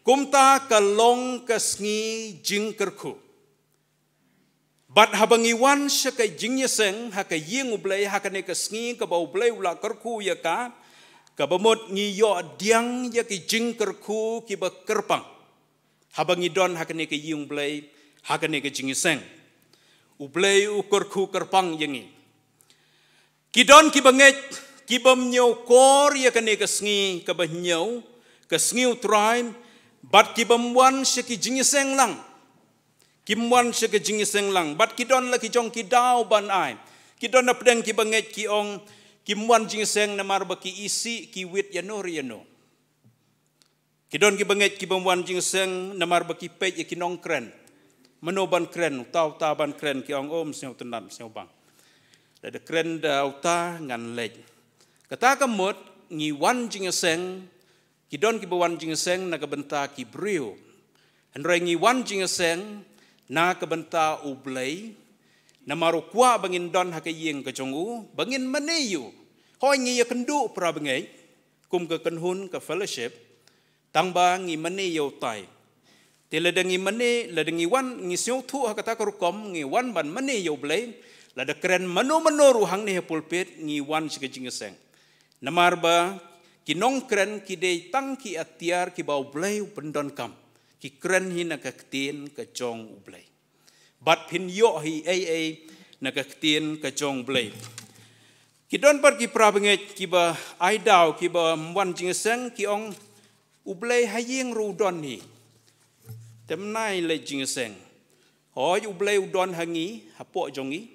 kumta ka long ka sngi jingkyrkhu. Bad haba ngi wan sha ka jingïaseng ha ka ïing U Blei ha kane ka sngi kaba U Blei u la kyrkhu ïa ka, kaba mut ngi ïoh diang ïa ki jingkyrkhu kiba kyrpang. Haba ngi don ha kane ka ïing U Blei ha kane ka jingïaseng, U Blei u kyrkhu kyrpang ïa ngi. Ki don kiba ngeit kibym ñiew kor ïa kane ka sngi kaba hynñiew, ka sngi U Trai, bad kibym wan sha ki jingïaseng lang. Kim wan sha ki jingïaseng lang, bad ki don la ki jong ki daw ban ai. Ki don napdeng kiba ngeit ki ong kim wan jingïaseng namar ba ki isih, ki wit ïano re ïano. Ki don kiba ngeit kibym wan jingïaseng namar ba ki peit ïa ki nongkren. Mano ban kren, uta uta ban kren, ki ong, oh, ym sngewtynnat, ym sngewbang. Lada kren da uta ngan leit. Kata ka mut ngi wan jingïaseng, ki don kiba wan jingïaseng na ka bynta ki briew. Hynrei ngi wan jingïaseng na ka bynta U Blei, namar u kwah ba ngin don ha ka ïing ka jong u, ba ngin mane ïa u. Hooid, ngi ïakynduh para bangeit kum ka kynhun, ka fellowship, tang ba ngi mane ïa utai. Te lada ngi mane, lada ngi wan, ngi sngewthuh ha kata ka rukom, ngi wan ban mane ïa U Blei, lada kren mano mano ruh hangne ha pulpit, ngi wan sha ka jingïaseng. Namar ba ki nongkren ki dei tang ki atiar kiba U Blei u pyndonkam. Ki kren hi na ka ktien ka jong U Blei. Bad phin ïoh hi ei ei na ka ktien ka jong U Blei. Ki don pat ki para bangeit kiba ai daw, kibym wan jingïaseng, ki ong, U Blei ha ïing ruh u don hi. Te mynta i leit jingïaseng. Hooid, U Blei u don ha ngi, hapoh jong ngi.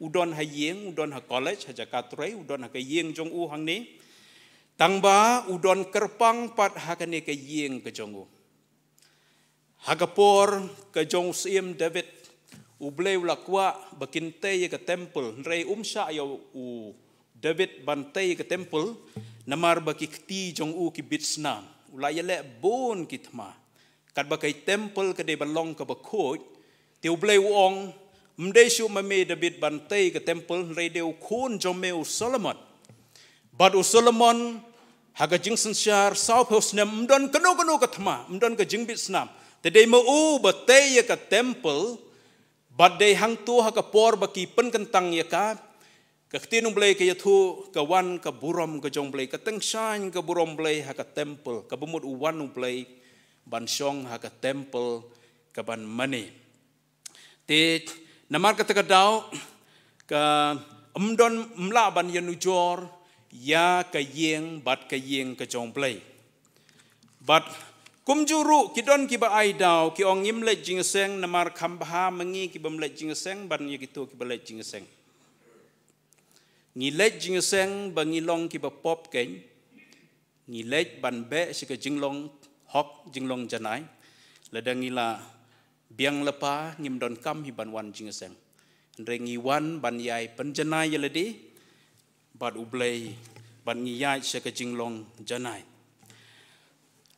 U don ha ïing, u don ha college, ha jaka trei, u don ha ka ïing jong u hangne. Tangba u don kyrpang pat ha kane ka ïing ka jong u. Ha ka por ka jong u Syiem David, U Blei u la kwah ba kin tei ïa ka temple, hynrei um shah ïa u David ban tei ïa ka temple, namar ba ki kti jong u ki bit snam. U la ïaleh bun ki thma. Katba ka temple ka dei ban long kaba khuid, te U Blei u ong, ym dei shuh ma me David ban tei ka temple, hynrei dei u khun jong me u Solomon. Bad u Solomon, ha ka jingsynshar sawphew snem, ym don kano kano ka thma, ym don ka jingbit snam. Te dei ma u ba tei ïa ka temple, bad dei hangto ha ka por ba ki pynkyntang ïa ka, ka ktien U Blei ka ïathuh, ka wan ka burom ka jong U Blei, ka tyngshaiñ ka burom U Blei ha ka temple, kaba mut u wan U Blei ban shong ha ka temple kaban mane. Te namar kata ka daw, ka ym don, ym lah ban ïanujor ïa ka ïing bad ka ïing ka jong U Blei. Bad kumjuh ruh ki don kiba ai daw, ki ong ngim leit jingïaseng namar kham bha ma ngi ki bym leit jingïaseng ban ïa kito kiba leit jingïaseng. Ngi leit jingïaseng ba ngi long kiba pop keiñ. Ngi leit ban beh sha ka jinglong hok, jinglong janai. Lada ngi la biang lypa, ngim donkam hi ban wan jingïaseng. Hynrei ngi wan ban ïai pynjanai ïa lade bad U Blei, ban ngi ïaid sha ka jinglong janai.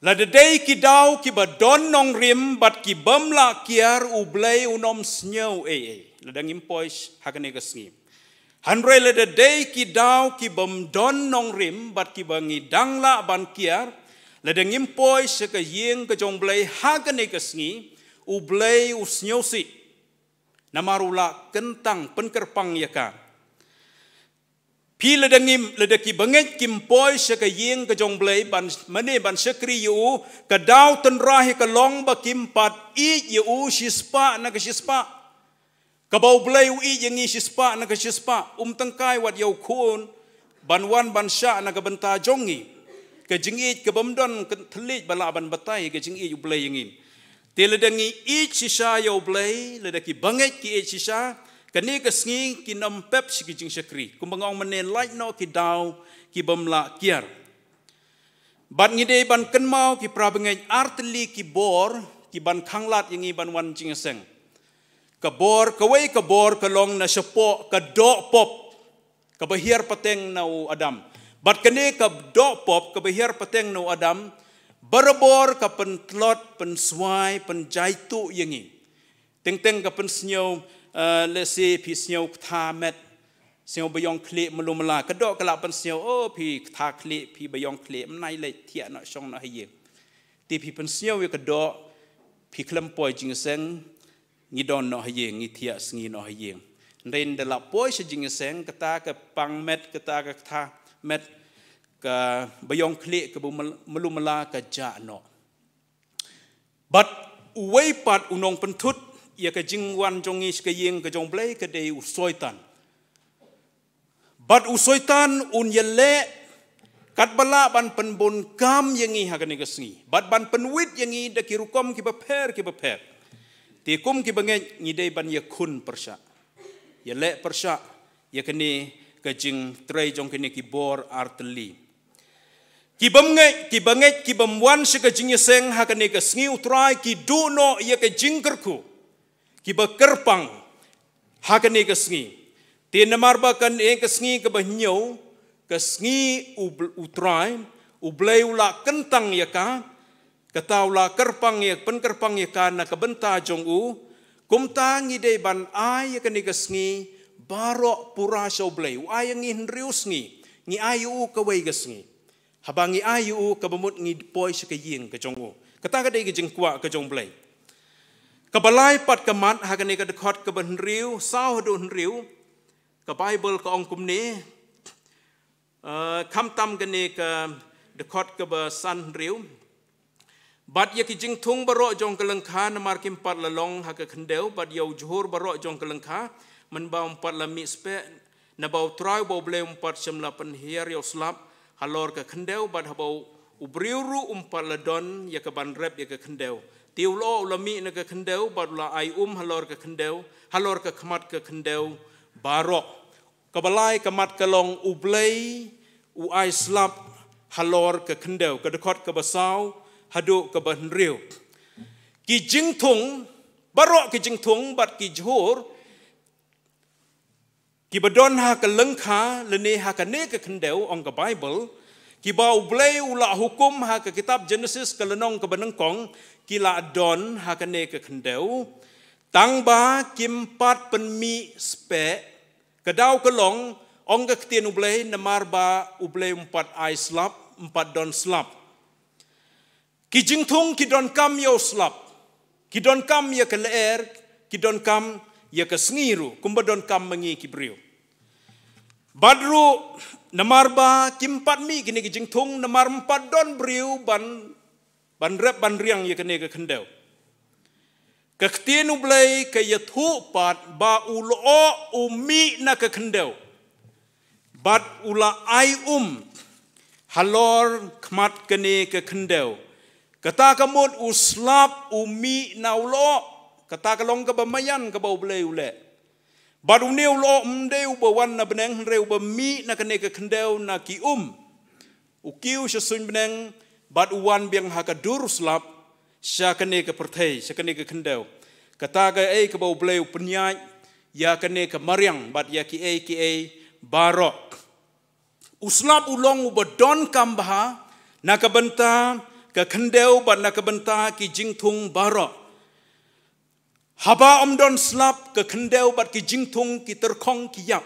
Lada dei ki daw kiba don nongrim bad ki bym lah kiar, U Blei un ym sngew ei ei lada ngim poi ha kane ka sngi. Hynrei lada dei ki daw ki bym don nongrim bad kiba ngi dang lah ban kiar, lada ngim poi sha ka ïing ka jong U Blei ha kane ka sngi, U Blei u sngewsih. Namar u la kyntang, pynkyrpang ïa ka. Phi, lada ngim, lada ki bangeit kim poi sha ka ïing ka jong U Blei ban mane ban shakri ïa u, ka daw tynrai ka long ba kim pat ïeit ïa u shispah na ka shispah. Kaba U Blei u ïeit ïa ngi shispah na ka shispah, um tyngkai wat ïa u khun ban wan ban shah na ka bynta jong ngi. Ka jingïeit kaba ym don thylliej ba lah ban batai ka jingïeit U Blei ïa ngi. Te lada ngi ïeit shisha ïa U Blei, lada ki bangeit ki ïeit shisha, kane ka sngi kin ym pep sha ki jingshakri. Kumba nga ong mynne, lait noh ki daw ki bym lah kiar. Bad ngi dei ban kynmaw ki para bangeit, artylli ki bor ki ban khanglad ïa ngi ban wan jingïaseng. Ka bor, kawei ka bor ka long na shapoh ka doh pop kaba hiar pateng na u Adam. Bad kane ka doh pop kaba hiar pateng na u Adam, barabor ka pyntlot, pynswai, pynjaituh ïa ngi. Teng teng ka pynsngew, eh, lehse phi sngew ktha met, sngew ba ïong khlieh malu mala. Ka doh ka lah pynsngew, oh, phi ktha khlieh, phi ba ïong khlieh, mynta leit thiah noh, shong noh ha ïing. Te phi pynsngew ïa ka doh, phi khlem poi jingïaseng, ngi don noh ha ïing, ngi thiah sngi noh ha ïing. Hynrei ynda la poi sha jingïaseng, kata ka pang met, kata ka ktha met, kaba ïong khlieh, kaba mal-, malu mala ka jah noh. Bad uwei pat u nongpynthut ïa ka jingwan jong ngi sha ka ïing ka jong U Blei ka dei u Soitan. Bad u Soitan un ïaleh katba lah ban pynbun kam ïa ngi ha kane ka sngi. Bad ban pynwit ïa ngi da ki rukom kiba pher kiba pher. Te kum ki bangeit ngi dei ban ïakhun pyrshah, ïaleh pyrshah ïa kane ka jingtrei jong kine ki bor artylli. Ki bym ngeit, ki bangeit ki bym wan sha ka jingïaseng ha kane ka sngi U Trai ki duh noh ïa ka jingkyrkhu, kiba kyrpang ha kane ka sngi. Te namar ba kane ka sngi kaba hynñiew, ka sngi U Bl-, U Trai, U Blei u la kyntang ïa ka, kata u la kyrpang ïa, pynkyrpang ïa ka na ka bynta jong u. Kumta ngi dei ban ai ïa kane ka sngi baroh pura sha U Blei. U ai ïa ngi hynriew sngi, ngi ai ïa u kawei ka sngi. Haba ngi ai ïa u, kaba mut ngi poi sha ka ïing ka jong u. Kata ka dei ka jingkwah ka jong U Blei. Kaba lai pat ka mat ha kane ka dkhot kaba hynriew, saw haduh hynriew, ka Baibl ka ong kumne, eh, khamtam kane ka dkhot kaba san hynriew. Bad ïa ki jingthung baroh jong ka lyngkha namar kim pat la long ha ka khyndew, bad ïa u jhur baroh jong ka lyngkha, mynba um pat la mih speh, naba U Trai uba U Blei um pat shym la pynhiar ïa u slap halor ka khyndew, bad haba u, u briew ruh um pat la don ïa ka ban rep ïa ka khyndew. Te u lyoh u la mih na ka khyndew, bad u la ai um halor ka khyndew, halor ka khmat ka khyndew, Baroh. Kaba lai ka mat ka long U Blei u ai slap halor ka khyndew, ka dkhot kaba saw haduh kaba hynriew. Ki jingthung, baroh ki jingthung bad ki jhur kiba don ha ka lyngkha lane ha kane ka khyndew, ong ka Baibl, kiba U Blei u la hukum ha ka kitab Jenesis ka lynnong kaba nyngkong, ki la don ha kane ka khyndew. Tang ba kim pat pynmih speh, ka daw ka long, ong ka ktien U Blei, namar ba U Blei um pat ai slap, um pat don slap. Ki jingthung ki donkam ïa u slap, ki donkam ïa ka lyer, ki donkam ïa ka sngi ruh, kumba donkam ma ngi ki briew. Bad ruh, namar ba kim pat mih kine ki jingthung, namar um pat don briew ban, ban rep ban riang ïa kane ka khyndew. Ka ktien U Blei ka ïathuh pat ba u lyoh u mih na ka khyndew. Bad u la ai um halor khmat kane ka khyndew. Kata ka mut u slap u mih na u lyoh. Kata ka long kaba maïan kaba U Blei u leh. Bad une u lyoh um dei uba wan na bneng, hynrei uba mih na kane ka khyndew na ki um. U kiew sha suiñ bneng, bad u wan biang ha ka dur u slap, sha kane ka pyrthei, sha kane ka khyndew. Kata kaei kaba U Blei u pynïaid ïa kane ka mariang, bad ïa kiei kiei baroh. U slap u long uba donkam bha na ka bynta ka khyndew bad na ka bynta ki jingthung baroh. Haba ym don slap, ka khyndew bad ki jingthung ki tyrkhong ki ïap.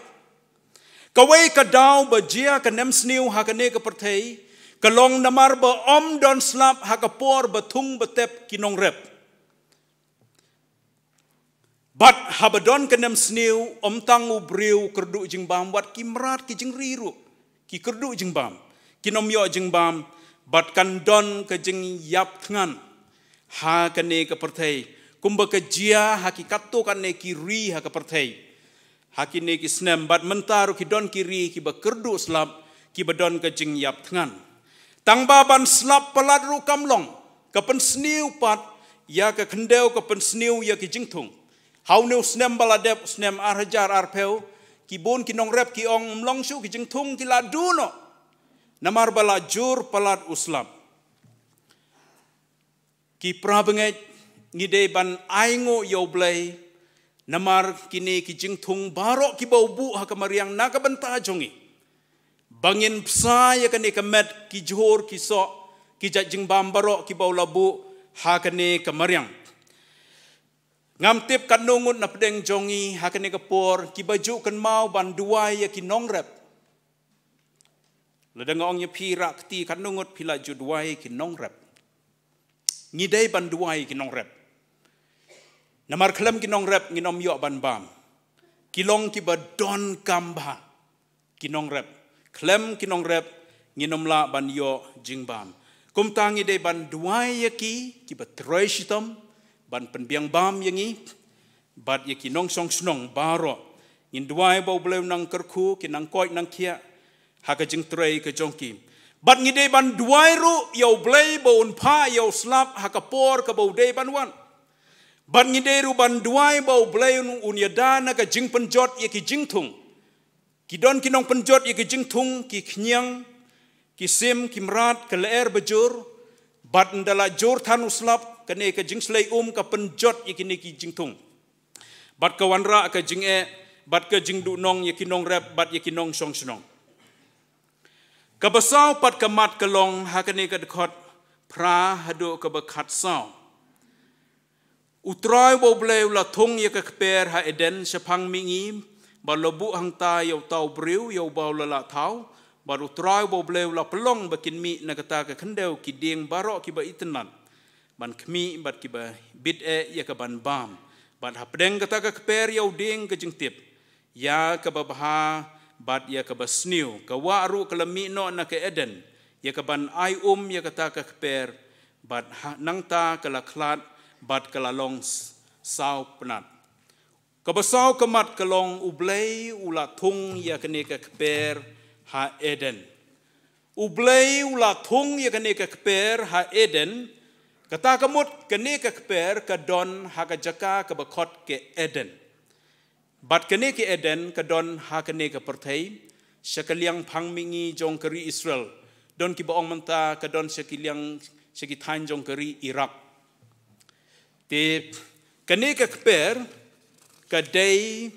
Kawei ka daw ba jia ka nemsniew ha kane ka pyrthei, ka long namar ba ym don slap ha ka por ba thung ba tep ki nongrep. Bad haba don ka nemsniew, ym tang u briew kyrduh jingbam, wat ki mrad ki jingri ruh ki kyrduh jingbam, kin ym ïoh jingbam, bad kan don ka jingïap thngan ha kane ka pyrthei, kumba ka jia ha ki katto katne ki ri ha ka pyrthei. Ha kine ki snem, bad mynta ruh ki don ki ri kiba kyrduh slap, kiba don ka jingïap thngan. Tang ba ban slap palat ruh kam long, ka pynsniew pat ïa ka khyndew, ka pynsniew ïa ki jingthung. Ha une u snem ba la dep, u snem ar hajar arphew, ki bun ki nongrep ki ong, ym long shuh, ki jingthung ki la duh noh, namar ba la jur palat u slap. Ki para bangeit, ngi dei ban ainguh ïa U Blei namar kine ki jingthung baroh kiba u buh ha ka mariang na ka bynta jong ngi, ba ngin bsa ïa kane ka met, ki jhur, ki soh, ki jait jingbam baroh kiba u la buh ha kane ka mariang. Ngam tip katno ngut na pdeng jong ngi ha kane ka por kiba ju kynmaw ban duwai ïa ki nongrep. Lada nga ong ïa phi, rah kti, katno ngut phi la ju duwai ïa ki nongrep? Ngi dei ban duwai ïa ki nongrep. Namar khlem ki nongrep ngin ym ïoh ban bam. Ki long kiba donkam bha ki nongrep. Khlem ki nongrep ngin ym lah ban ïoh jingbam. Kumta ngi dei ban duwai ïa ki, kiba trei shitom ban pynbiang bam ïa ngi bad ïa ki nongshong shnong baroh. Ngin duwai ba U Blei un nang kyrkhu, kin nang koit nang khiah ha ka jingtrei ka jong ki. Bad ngi dei ban duwai ruh ïa U Blei ba un phah ïa u slap ha ka por kaba u dei ban wan. Bad ngi dei ruh ban duwai ba U Blei un, un ïada na ka jingpynjot ïa ki jingthung. Ki don ki nongpynjot ïa ki jingthung, ki khñiang, ki sim, ki mrad, ka lyer ba jur, bad ynda la jur than u slap, kane ka jingshlei um ka pynjot ïa kine ki jingthung. Bad ka wanrah ka jingeh, bad ka jingduhnong ïa ki nongrep, bad ïa ki nongshong shnong. Kaba saw pat ka mat ka long ha kane ka dkhot phra haduh kaba khatsaw. U Trai uba U Blei u la thung ïa ka kper ha Eden shaphang mihngi, bad u la buh hangta ïa uta u briew, ïa uba u la lah thaw, bad U Trai uba U Blei u la pynlong ba kin mih na kata ka khyndew ki dieng baroh kiba itynnad ban khmih bad kiba bit eh ïa kaban bam. Bad hapdeng kata ka kper ïa u dieng ka jingtip, ïa kaba bha bad ïa kaba sniew. Ka wah ruh ka la mih noh na ka Eden, ïa kaban ai um ïa kata ka kper, bad ha, nangta ka la khlad bad ka la long s-, saw pnat. Kaba saw ka mat ka long U Blei u la thung ïa kane ka kper ha Eden. U Blei u la thung ïa kane ka kper ha Eden. Kata ka mut kane ka kper ka don ha ka jaka kaba khot ka Eden. Bad kane ka Eden ka don ha kane ka pyrthei, sha ka liang phang mihngi jong ka ri Israel. Don kiba ong mynta ka don sha ki liang, sha ki thaiñ jong ka ri Iraq. Te kane ka kper ka dei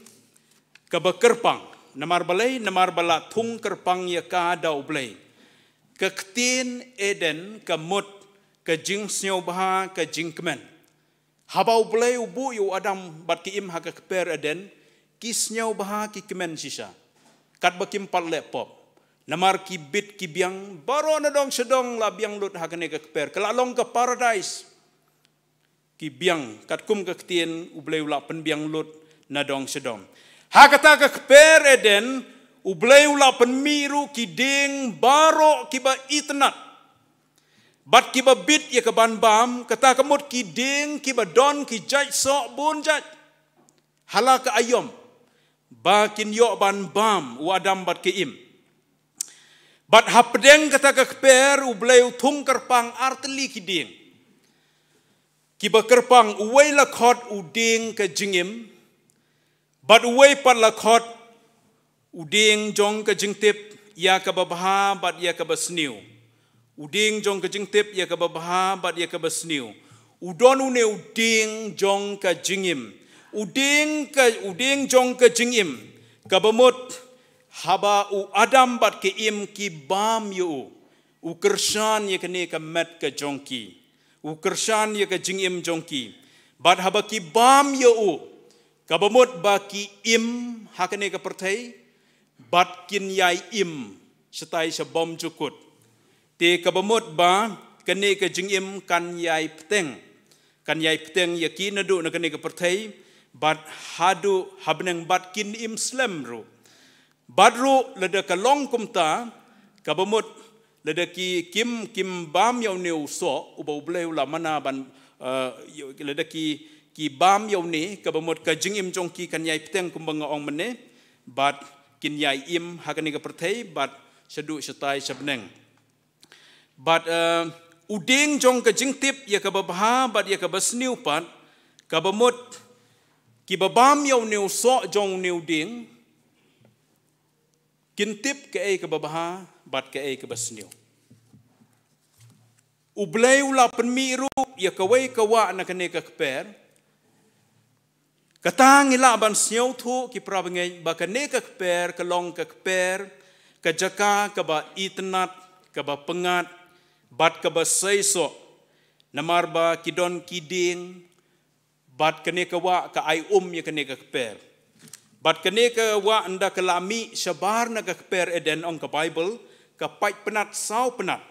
kaba kyrpang. Namar balei, namar ba la thung kyrpang ïa ka da U Blei. Ka ktien Eden ka mut ka jingsngewbha, ka jingkmen. Haba U Blei u buh ïa u Adam bad ka Im ha ka kper Eden, ki sngewbha, ki kmen shisha. Katba kim pat leh pop. Namar ki bit ki biang, baroh na dong sha dong la biang lut ha kane ka kper. Ka la long ka paradais. Ki biang, katkum ka ktien U Blei u la pynbiang lut na dong sha dong. Ha kata ka kper Eden, U Blei u la pynmih ruh ki dieng baroh kiba itynnad. Bad kiba bit ïa ka ban bam, kata ka mut ki dieng kiba don ki jait soh bun jait. Ha la ka aïom, ba kin ïoh ban bam u Adam bad ka Im. Bad hapdeng kata ka kper U Blei u thung kyrpang artylli ki dieng. Kiba kyrpang, uwei la khot u dieng ka jingim, bad uwei pat la khot u dieng jong ka jingtip ïa kaba bha bad ïa kaba sniew. U dieng jong ka jingtip ïa kaba bha bad ïa kaba sniew. U don une u dieng jong ka jingim. U dieng ka, u dieng jong ka jingim. Kaba mut haba u Adam bad ka Im ki bam ïa u, u kyrshan ïa kane ka met ka jong ki. U kyrshan ïa ka jingim jong ki. Bad haba ki bam ïa u, kaba mut ba ki im ha kane ka pyrthei, bad kin ïai im shatai sha bymjukut. Te kaba mut ba kane ka jingim kan ïai bteng. Kan ïai bteng ïa ki naduh na kane ka pyrthei, bad haduh ha bneng bad kin im slem ruh. Bad ruh lada ka long kumta, kaba mut lada ki kim, kim bam ïa une u soh, uba U Blei u la mana ban, eh, lada ki, ki bam ïa une, kaba mut ka jingim jong ki kan ïai bteng kumba nga ong mynne, bad kin ïai im ha kane ka pyrthei, bad shaduh shatai sha bneng. Bad, eh, u dieng jong ka jingtip ïa kaba bha bad ïa kaba sniew pat, kaba mut kiba bam ïa une u soh jong une u dieng, kin tip kaei kaba bha bad kaei kaba sniew. U Blei u la pynmih ruh ïa kawei ka wah na kane ka kper. Kata ngi lah ban sngewthuh ki para bangeit ba kane ka kper ka long ka kper, ka jaka kaba itynnad, kaba pyngngad, bad kaba seisoh. Namar ba ki don ki dieng, bad kane ka wah ka ai um ïa kane ka kper. Bad kane ka wah ynda ka la mih shabar na ka kper Eden, ong ka Baibl, ka pait pnat saw pnat.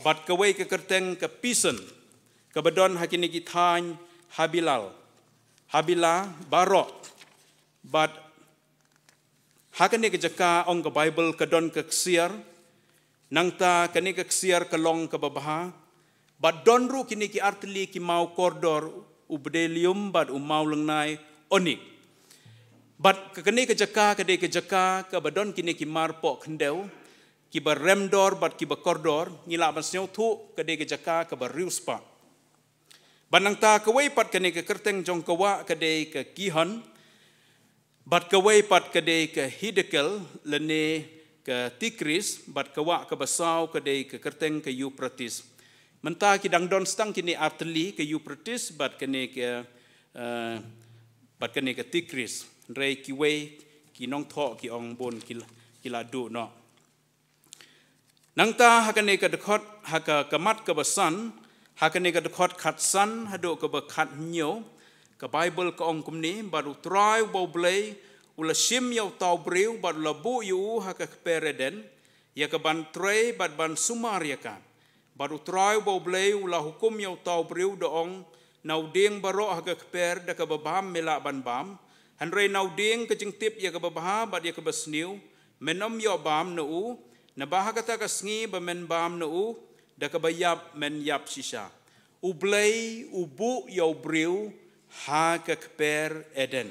Bad kawei ka kyrteng ka pison, kaba don ha kine ki thaiñ Habilal, Habila baroh. Bad ha kane ka jaka, ong ka Baibl, ka don ka ksiar. Nangta kane ka ksiar ka long kaba bha. Bad don ruh kine ki artylli ki maw kordor, u bdellium bad u maw lyngngai onik. Bad ka kane ka jaka ka dei ka jaka kaba don kine ki mar poh khyndew, kiba remdor bad kiba kordor, ngi lah ban sngewthuh ka dei ka jaka kaba riewspah. Bad nangta kawei pat kane ka kyrteng jong ka wah ka dei ka Gihon, bad kawei pat ka dei ka Hiddekel lane ka Tigris, bad ka wah kaba saw ka dei ka kyrteng ka Euphrates. Mynta ki dang don stang kine artylli, ka Euphrates bad kane ka, eh, bad kane ka Tigris. Hynrei kiwei ki nongthoh ki ong bun ki la, ki la duh noh. Nangta ha kane ka dkhot, ha ka, ka mat kaba san, ha kane ka dkhot khatsan haduh kaba khathynñiew, ka Baibl ka ong kumne: Bad U Trai uba U Blei u la shim ïa uta u briew bad u la buh ïa u ha ka kper Eden, ïa ka ban trei bad ban sumar ïa ka. Bad U Trai uba U Blei u la hukum ïa uta u briew da ong: Na u dieng baroh ha ka kper da kaba bam me lah ban bam, hynrei na u dieng ka jingtip ïa kaba bha bad ïa kaba sniew, men ym ïoh bam na u, naba ha kata ka sngi ba men bam na u, da kaba ïap men ïap shisha. U Blei u buh ïa u briew ha ka kper Eden.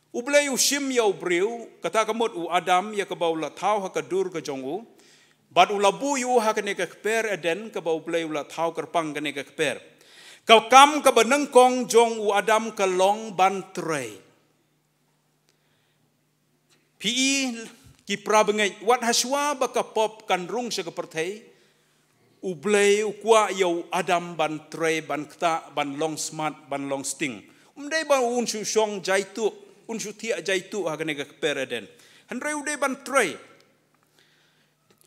U Blei u shim ïa u briew, kata ka mut u Adam, ïa kaba u la thaw ha ka dur ka jong u, bad u la buh ïa u ha kane ka kper Eden, kaba U Blei u la thaw kyrpang kane ka kper. Ka kam kaba nyngkong jong u Adam ka long ban trei. Phi i ki para bangeit, wat hashwa ba ka pop kan rung sha ka pyrthei, U Blei u kwah ïa u Adam ban trei, ban ktah, ban long smat, ban long sting. Um dei ba un shu shong jaituh, un shu thiah jaituh ha kane ka kper Eden. Hynrei u dei ban trei.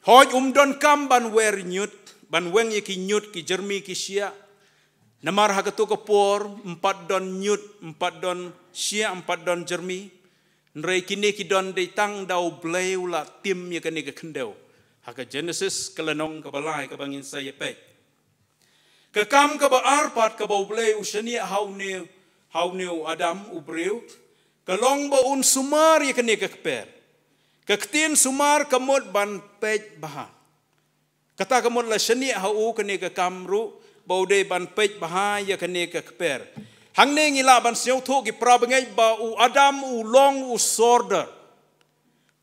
Hooid, um donkam ban wer ñiut, ban weng ïa ki ñiut, ki jyrmi, ki shiah. Namar ha kato ka por, ym pat don ñiut, ym pat don shiah, ym pat don jyrmi. Hynrei kine ki don dei tang da U Blei u la tim ïa kane ka khyndew. Ha ka Genesis ka lynnong kaba lai kaba ngin sa ïa peit. Ka kam kaba ar pat kaba U Blei u shaniah ha une, ha une u Adam u briew, ka long ba un sumar ïa kane ka kper. Ka ktien sumar ka mut ban peit bha. Kata ka mut la shaniah ha u kane ka kam ruh, ba u dei ban peit bha ïa kane ka kper. Hangne ngi lah ban sngewthuh ki para bangeit ba u Adam u long u sordar.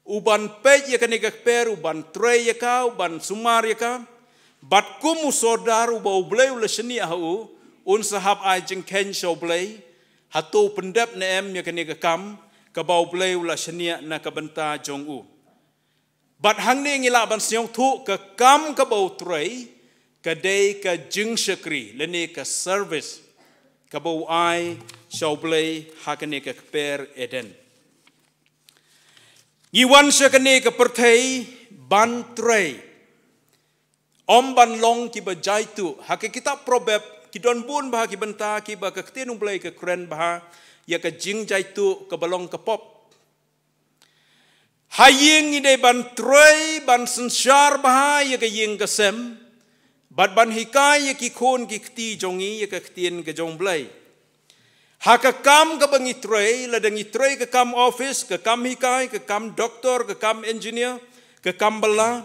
U ban peit ïa kane ka kper, u ban trei ïa ka, u ban sumar ïa ka. Bad kum u sordar uba U Blei u la shaniah ha u, un sa hap ai jingkheiñ sha U Blei. Hato u pyndep ne em ïa kane ka kam, kaba U Blei u la shaniah na ka bynta jong u. Bad hangne ngi lah ban sngewthuh ka kam kaba u trei, ka dei ka jingshakri, lane ka service, kaba u ai sha U Blei ha kane ka kper Eden. Ngi wan sha kane ka pyrthei ban trei. Ym ban long kiba jaituh, ha ka kitab Proverb, ki don bun bha ki bynta kiba ka ktien U Blei ka kren bha, ïa ka jingjaituh kaba long ka pop. Ha ïing ngi dei ban trei, ban synshar bha ïa ka ïing ka sem, bad ban hikai ïa ki khun ki kti jong ngi ïa ka ktien ka jong U Blei. Ha ka kam kaba ngi trei, lada ngi trei ka kam office, ka kam hikai, ka kam doktor, ka kam engineer, ka kam bylla,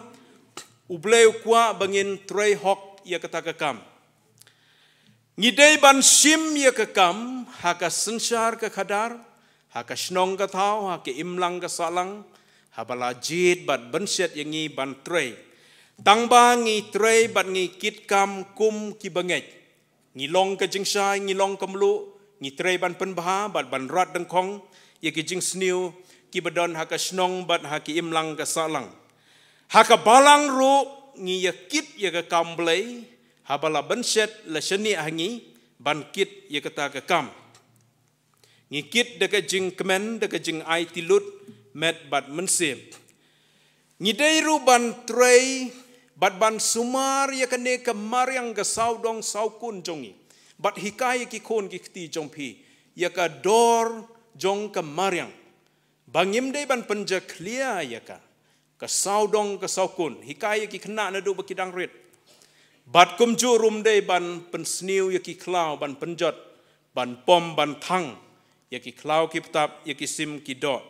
U Blei u kwah ba ngin trei hok ïa kata ka kam. Ngi dei ban shim ïa ka kam, ha ka synshar ka khadar, ha ka shnong ka thaw, ha ka imlang ka sahlang, haba la jied bad bynshet ïa ngi ban trei. Tang ba ngi trei bad ngi kit kam kum ki bangeit. Ngi long ka jingshai, ngi long ka mluh, ngi trei ban pynbha, bad ban rat dyngkhong, ïa ki jingsniew, kiba don ha ka shnong bad ha ki imlang ka sahlang. Ha ka balang ruh, ngi ïa kit ïa ka kam Blei, haba la bynshet la shaniah ha ngi, ban kit ïa kata ka kam. Ngi kit da ka jingkmen, da ka jingaiti lut, met bad mynsiem. Ngi dei ruh ban trei, bad ban sumar ïa kane ka mariang ka sawdong sawkun jong ngi. Bad hikai ïa ki khun ki kti jong phi, ïa ka dor jong ka mariang. Ba ngim dei ban pynjakhlia ïa ka. Ka sawdong ka sawkun, hikai ïa ki khynnah naduh ba ki dang rit. Bad kumjuh ruh ym dei ban pynsniew ïa ki khlaw, ban pynjot, ban pom, ban thang, ïa ki khlaw ki btap, ïa ki sim ki doh.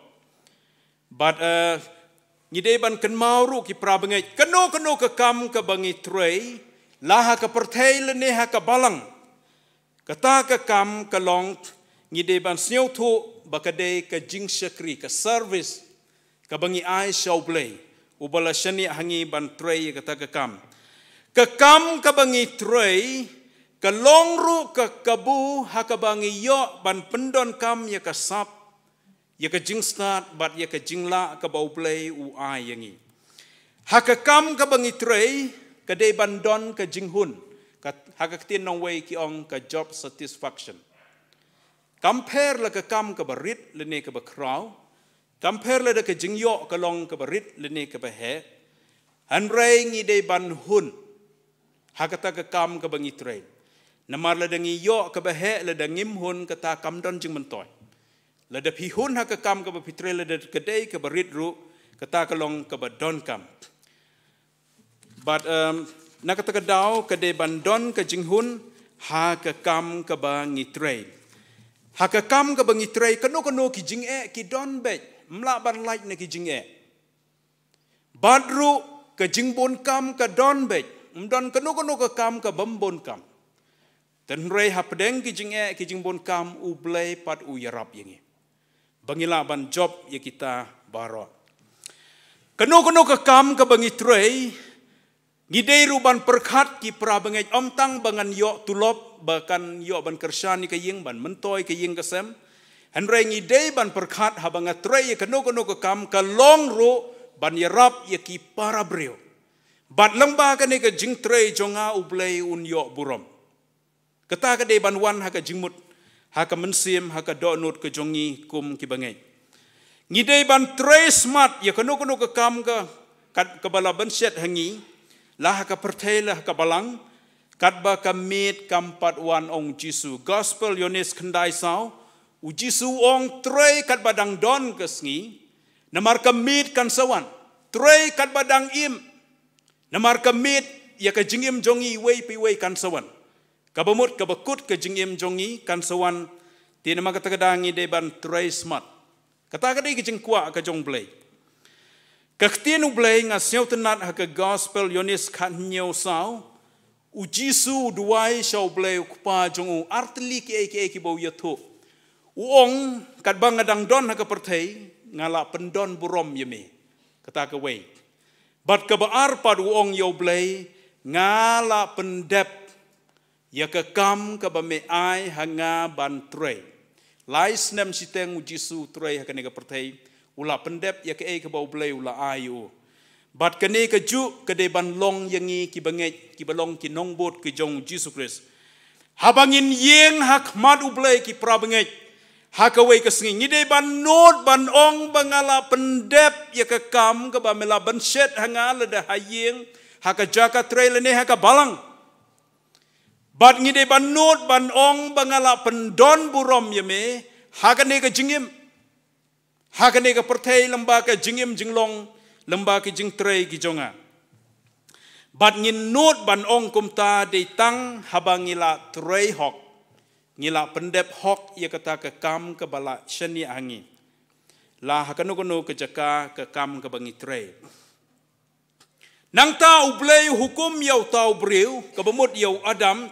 Bad, eh, ngi dei ban kynmaw ruh ki para bangeit. Kano kano ka kam kaba ngi trei, la ha ka pyrthei lane ha ka balang. Kata ka kam ka long, ngi dei ban sngewthuh, ba ka dei ka jingshakri, ka service, kaba ngi ai sha U Blei, uba la shaniah ha ngi ban trei kata ka kam. Ka kam kaba ngi trei, ka long ruh ka kabu, ha kaba ngi ïoh ban pyndonkam ïa ka sap, ïa ka jingstad, bad ïa ka jinglah kaba U Blei u ai ïa ngi. Ha ka kam kaba ngi trei, ka dei ban don ka jinghun, ka, ha ka ktien nongwei ki ong ka job satisfaction. Kam pher la ka kam kaba rit, lane kaba khraw, kam pher lada ka jingïoh ka long kaba rit, lane kaba heh. Hynrei ngi dei ban hun. Ha kata ka kam kaba ngi trei. Namar lada ngi ïoh kaba heh, lada ngim hun, kata kam don jingmyntoi. Lada phi hun ha ka kam kaba phi trei, lada ka dei kaba rit ruh, kata ka long kaba donkam. Bad, em, na kata ka daw ka dei ban don ka jinghun, ha ka kam kaba ngi trei. Ha ka kam kaba ngi trei, kano kano ki jingeh ki don beit, ym lah ban lait na ki jingeh. Bad ruh ka jingbun kam ka don beit, ym don kano kano ka kam kabym bun kam. Hynrei hapdeng ki jingeh ki jingbun kam U Blei pat u ïarap ïa ngi. Ba ngi lah ban jop ïa kita baroh. Kano kano ka kam kaba ngi trei, ngi dei ruh ban pyrkhat ki para bangeit, ym tang ba ngan ïoh tulop, ba kan ïoh ban kyrshan ïa ka ïing, ban myntoi ka ïing ka sem. Hynrei ngi dei ban pyrkhat haba nga trei ïa kano kano ka kam ka long ruh ban ïarap ïa ki para briew. Bad lyngba kane ka jingtrei jong nga U Blei un ïoh burom. Kata ka dei ban wan ha ka jingmut, ha ka mynsiem, ha ka dohnud ka jong ngi kum ki bangeit. Ngi dei ban trei smat ïa kano kano ka kam ka, kat kaba la ban shet ha ngi, la ha ka pyrthei la ha ka balang, katba ka miet kam pat wan, ong Jisu. Gospel Ïoannis khyndai saw, U Jisu u ong trei katba dang don ka sngi, namar ka miet kan sa wan. Trei katba dang im, namar ka miet ïa ka jingim jong ngi iwei pa iwei kan sa wan. Kaba mut kaba kut ka jingim jong ngi kan sa wan. Te namar kata ka daw ngi dei ban trei smat. Kata ka dei ka jingkwah ka jong U Blei. Ka ktien U Blei nga sngewtynnad ha ka Gospel Ïoannis khathynñiew saw. U Jisu u duwai sha U Blei U Kpa jong u, artylli kiei kiei kiba u ïathuh. U ong, katba nga dang don ha ka pyrthei, nga la pyndon burom ïa me. Kata kawei. Bad kaba ar pat u ong ïa U Blei, nga la pyndep ïa ka kam kaba me ai ha nga ban trei. Lai snem shiteng U Jisu u trei ha kane ka pyrthei, u la pyndep ïa kaei kaba U Blei u la ai ïa u. Bad kane kajuh ka dei ban long ïa ngi ki bangeit, kiba long ki nongbud ki jong U Jisu Khrist. Haba ngin ïeng ha khmat U Blei ki para bangeit, ha kawei ka sngi, ngi dei ban nud ban ong ba nga la pyndep ïa ka kam kaba me la ban shet ha nga, lada ha ïing, ha ka jaka trei lane ha ka balang. Bad ngi dei ban nud ban ong ba nga la pyndon burom ïa me ha kane ka jingim, ha kane ka pyrthei, lyngba ka jingim jinglong, lyngba ka jingtrei ki jong nga. Bad ngin nud ban ong kumta dei tang haba ngi la trei hok, ngi la pyndep hok ïa kata ka kam kaba la shaniah ha ngi, la ha kano kano ka jaka ka kam kaba ngi trei. Nangta U Blei u hukum ïa uta u briew, kaba mut ïa u Adam,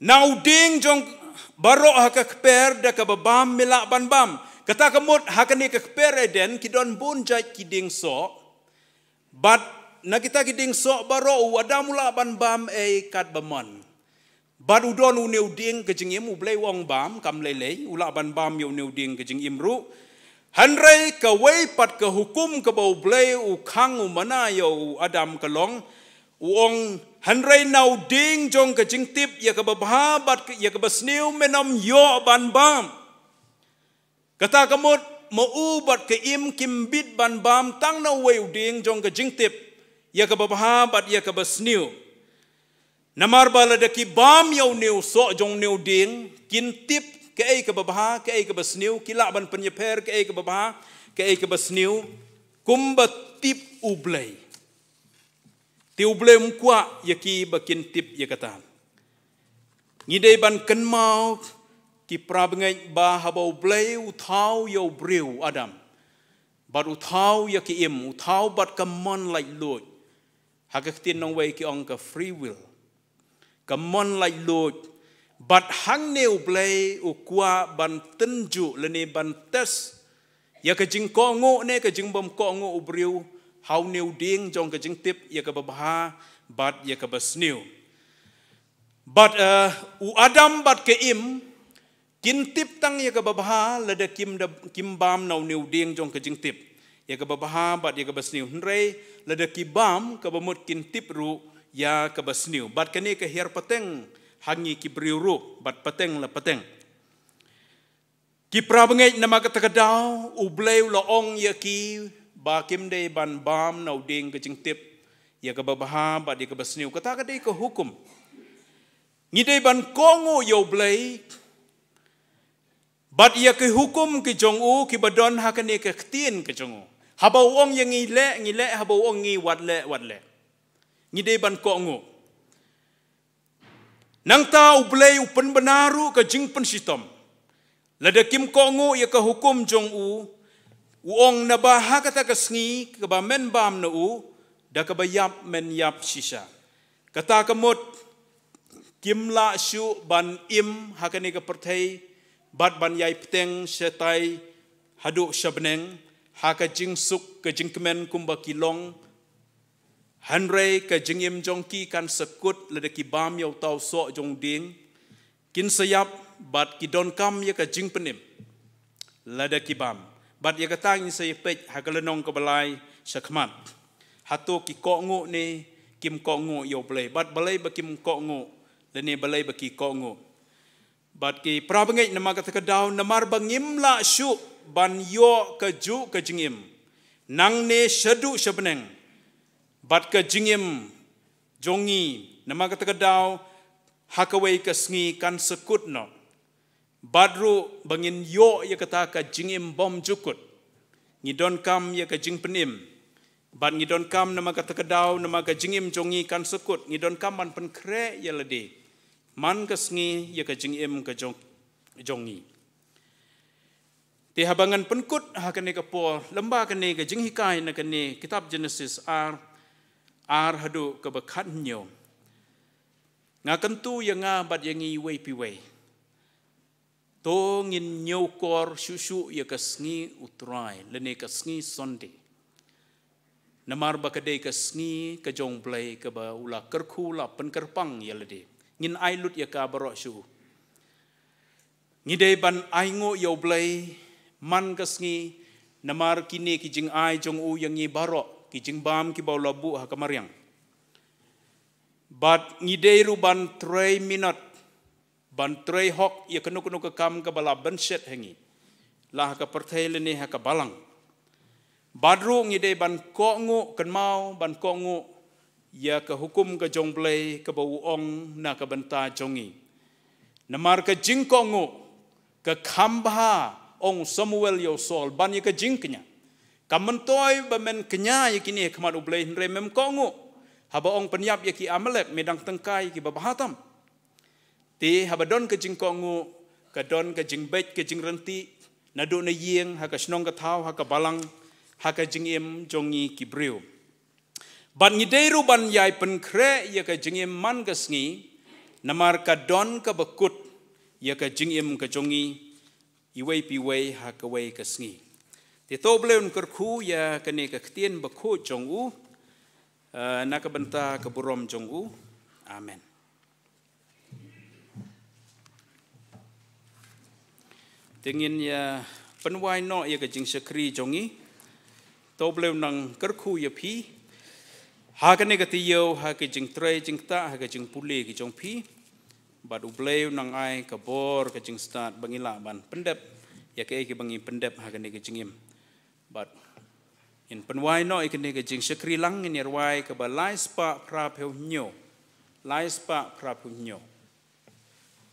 na u dieng jong baroh ha ka kper da kaba bam me lah ban bam. Kata ka mut ha kane ka kper Eden ki don bun jait ki dieng soh. Bad na kita ki dieng soh baroh u Adam u lah ban bam ei katba mon. Bad u don une u dieng ka jingim, U Blei u ong bam, kam lei lei, u lah ban bam ïa une u dieng ka jingim ruh. Hynrei kawei pat ka hukum kaba U Blei u khang u mana ïa u Adam ka long, u ong, hynrei na u dieng jong ka jingtip ïa kaba bha bad ïa kaba sniew men ym ïoh ban bam. Kata ka mut, ma u bad ka im kim bit ban bam tang na uwei u dieng jong ka jingtip ïa kaba bha bad ïa kaba sniew. Namar ba lada ki bam ïa une u soh jong une u dieng, kin tip kaei kaba bha, kaei kaba sniew, ki lah ban pynïapher kaei kaba bha, kaei kaba sniew, kumba tip U Blei. Te U Blei um kwah ïa ki ba kin tip ïa kata. Ngi dei ban kynmaw ki para bangeit ba haba U Blei u thaw ïa u briew u Adam, bad u thaw ïa ka im, u thaw bad ka mon laitluid. Ha ka ktien nongwei ki ong ka free will. Ka mon laitluid. Bad hangne U Blei u kwah ban tynjuh lane ban test ïa ka jingkohnguh ne ka jingbym kohnguh u briew ha une u dieng jong ka jingtip ïa kaba bha bad ïa kaba sniew. Bad, eh, u Adam bad ka Im kin tip tang ïa kaba bha lada kim da, kim bam na une u dieng jong ka jingtip ïa kaba bha bad ïa kaba sniew. Hynrei lada ki bam, kaba mut kin tip ruh ïa kaba sniew. Bad kane ka hiar pateng ha ngi ki briew ruh, bad pateng la pateng. Ki para bangeit, namar kata ka daw U Blei u la ong ïa ki ba kim dei ban bam na u dieng ka jingtip ïa kaba bha bad ïa kaba sniew. Kata ka dei ka hukum. Ngi dei ban kohnguh ïa U Blei bad ïa ki hukum ki jong u kiba don ha kane ka ktien ka jong u. Haba u ong ïa ngi leh, ngi leh, haba u ong ngi wat leh, wat leh. Ngi dei ban kohnguh. Nangta U Blei u pynbna ruh ka jingpynshitom. Lada kim kohnguh ïa ka hukum jong u, u ong naba ha kata ka sngi kaba men bam na u, da kaba ïap men ïap shisha. Kata ka mut kim lah shuh ban im ha kane ka pyrthei, bad ban ïai bteng shatai haduh sha bneng, ha ka jingsuk ka jingkmen kumba ki long. Hynrei ka jingim jong ki kan sa kut lada ki bam ïa uta u soh jong u dieng. Kin sa ïap bad ki donkam ïa ka jingpynim. lada ki bam. Bad ïa kata ngin sa ïa peit ha ka lynnong kaba lai sha khmat. Hato ki kohnguh ne kim kohnguh ïa U Blei. Bad balei ba kim kohnguh lane balei ba ki kohnguh. Bad ki para bangeit, namar kata ka daw, namar ba ngim lah shuh ban ïoh kajuh ka jingim nangne shaduh shabneng. Bad ka jingim jong ngi, namar kata ka daw, ha kawei ka sngi kan sa kut noh. Bad ruh ba ngin ïoh ïa kata ka jingim bymjukut, ngi donkam ïa ka jingpynim. Bad ngi donkam, namar kata ka daw, namar ka jingim jong ngi kan sa kut, ngi donkam ban pynkhreh ïa lade man ka sngi ïa ka jingim ka jong, jong ngi. Te haba ngan pynkut ha kane ka por, lyngba kane ka jinghikai na kane kitab Genesis ar, ar haduh kaba khathynñiew. Nga kyntu ïa nga bad ïa ngi iwei pa iwei. To ngin ñiewkor shuh shuh ïa ka sngi U Trai, lane ka sngi Sunday. Namar ba ka dei ka sngi ka jong U Blei kaba u la kyrkhu, la pynkyrpang ïa lade. Ngin ai lut ïa ka baroh shuh. Ngi dei ban ainguh ïa U Blei man ka sngi, namar kine ki jingai jong u ïa ngi baroh, ki jingbam kiba u la buh ha ka mariang. Bad ngi dei ruh ban trei minot, ban trei hok ïa kano kano ka kam kaba la bynshet ha ngi, la ha ka pyrthei lane ha ka balang. Bad ruh ngi dei ban kohnguh, kynmaw ban kohnguh ïa ka hukum ka jong U Blei kaba u ong na ka bynta jong ngi. Namar ka jingkohnguh ka kham bha, ong Samuel ïa u Saul, ban ïa ka jingkñia. Kam myntoi ba men kñia ïa kine ha khmat U Blei hynrei mem kohnguh. Haba ong pynïap ïa ki Amalek, me dang tyngkai ïa kiba bha tam. Te haba don ka jingkohnguh, ka don ka jingbeit ka jingryntih naduh na ïing, ha ka shnong ka thaw, ha ka balang, ha ka jingim jong ngi ki briew. Bad ngi dei ruh ban ïai pynkhreh ïa ka jingim man ka sngi, namar ka don kaba kut ïa ka jingim ka jong ngi iwei pa iwei ha kawei ka sngi. Te to U Blei un kyrkhu ïa kane ka ktien bakhuid jong u, eh, na ka bynta ka burom jong u. Amen. Te ngin ïa pynwai noh ïa ka jingshakri jong ngi. To U Blei un nang kyrkhu ïa phi ha kane ka taïew, ha ka jingtrei jingktah, ha ka jingpule ki jong phi. Bad U Blei un nang ai ka bor, ka jingstad ba ngi lah ban pyndep ïa kaei kaba ngi pyndep ha kane ka jingim. Bad ngin pynwai noh ïa kane ka jingshakri lang, ngin ïa rwai kaba lai spah phra phew hynñiew. Lai spah phra phew hynñiew.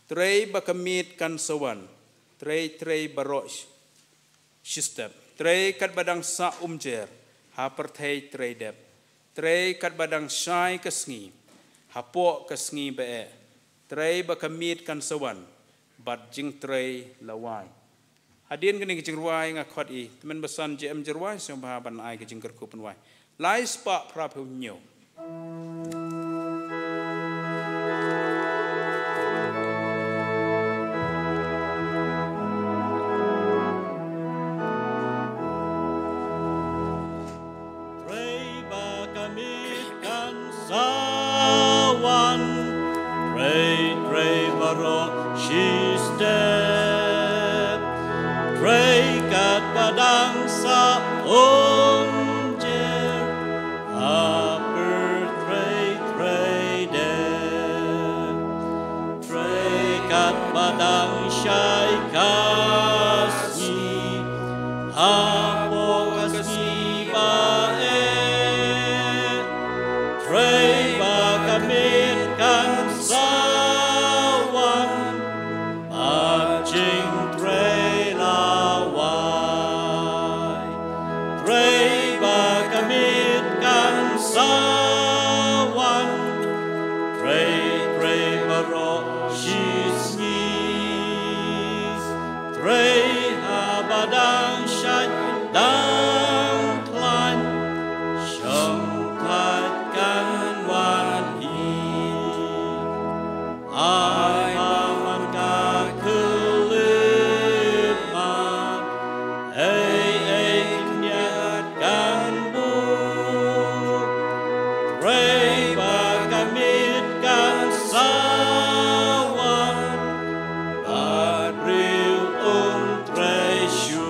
Trei ba ka miet kan sa wan, trei, trei baroh shi-, shistep. Trei katba dang sah umjer, ha pyrthei trei dep. Trei katba dang shai ka sngi, hapoh ka sngi ba eh. Trei ba ka miet kan sa wan, bad jingtrei la wai. Hadien kane ka jingrwai nga khot ïa i tymmen basan J M Jyrwai sngewbha ban ai ka jingkyrkhu pynwai. Lai spah phra phew hynñiew. Trei ba ka miet kan sa wan, trei, trei baroh shi step. Trei katba dang sah umjer, ha pyrthei trei dep. Trei katba dang shai ka sngi, hapoh ka sngi ba eh. Trei ba ka miet kan sa wan, bad jingtrei la wai. Trei ba ka miet kan sa wan, trei, trei baroh shi sngi. Trei haba dang shait dang khlaiñ, shongthait kan wan hi. Ai ba man ka khyllipmat, ei ei khyndiat kan buh. Trei ba ka miet kan sa wan, bad briew um trei shuh.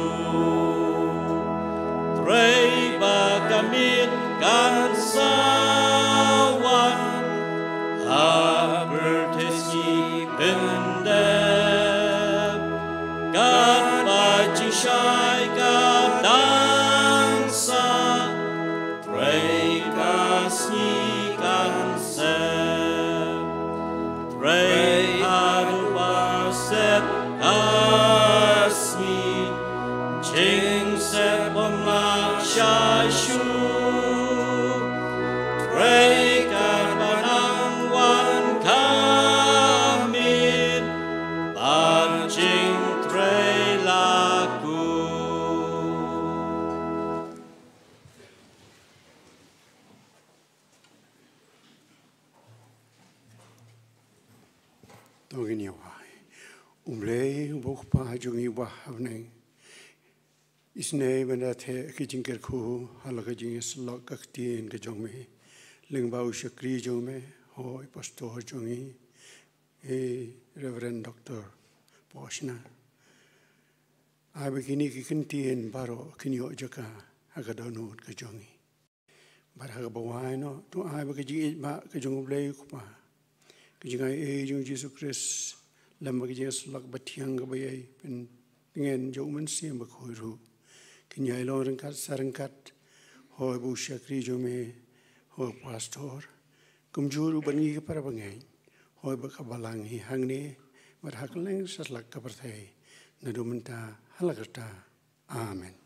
Katba jingshai ka dang sah, trei ka sngi kan sep. Trei haduh ba sep ka sngi, jingsep bym lah shai shuh. Trei katba nang wan ka miet, bad jingtrei la kut. To ngin ïa wai. U Blei uba u Kpa jong ngi uba ha bneng, isynei ban da theh ki jingkyrkhu ha la ka jingïasyllok ka ktien ka jong me lyngba u shakri jong me, hooid, pastor jong ngi, eh, Reverend Doctor Poshna. Ai ba kine ki ktien baroh kin ïoh jaka ha ka dohnud ka jong ngi. Bad ha kaba wai noh, to ai ba ka jingïeit ba ka jong U Blei U Kpa, ka jingai ei jong U Jisu Khrist, lem bad ka jingïasyllok ba thiang kaba ïai pyntngen jong U Mynsiem Bakhuid ruh, kin ïai long ryngkat sa ryngkat, hooid, bad u shakri jong me, hooid, pastor, kumjuh ruh bad ngi ki para bangeit, hooid, bad ka balang hi hangne bad ha kylleng satlak ka pyrthei, naduh mynta ha la karta. Amen.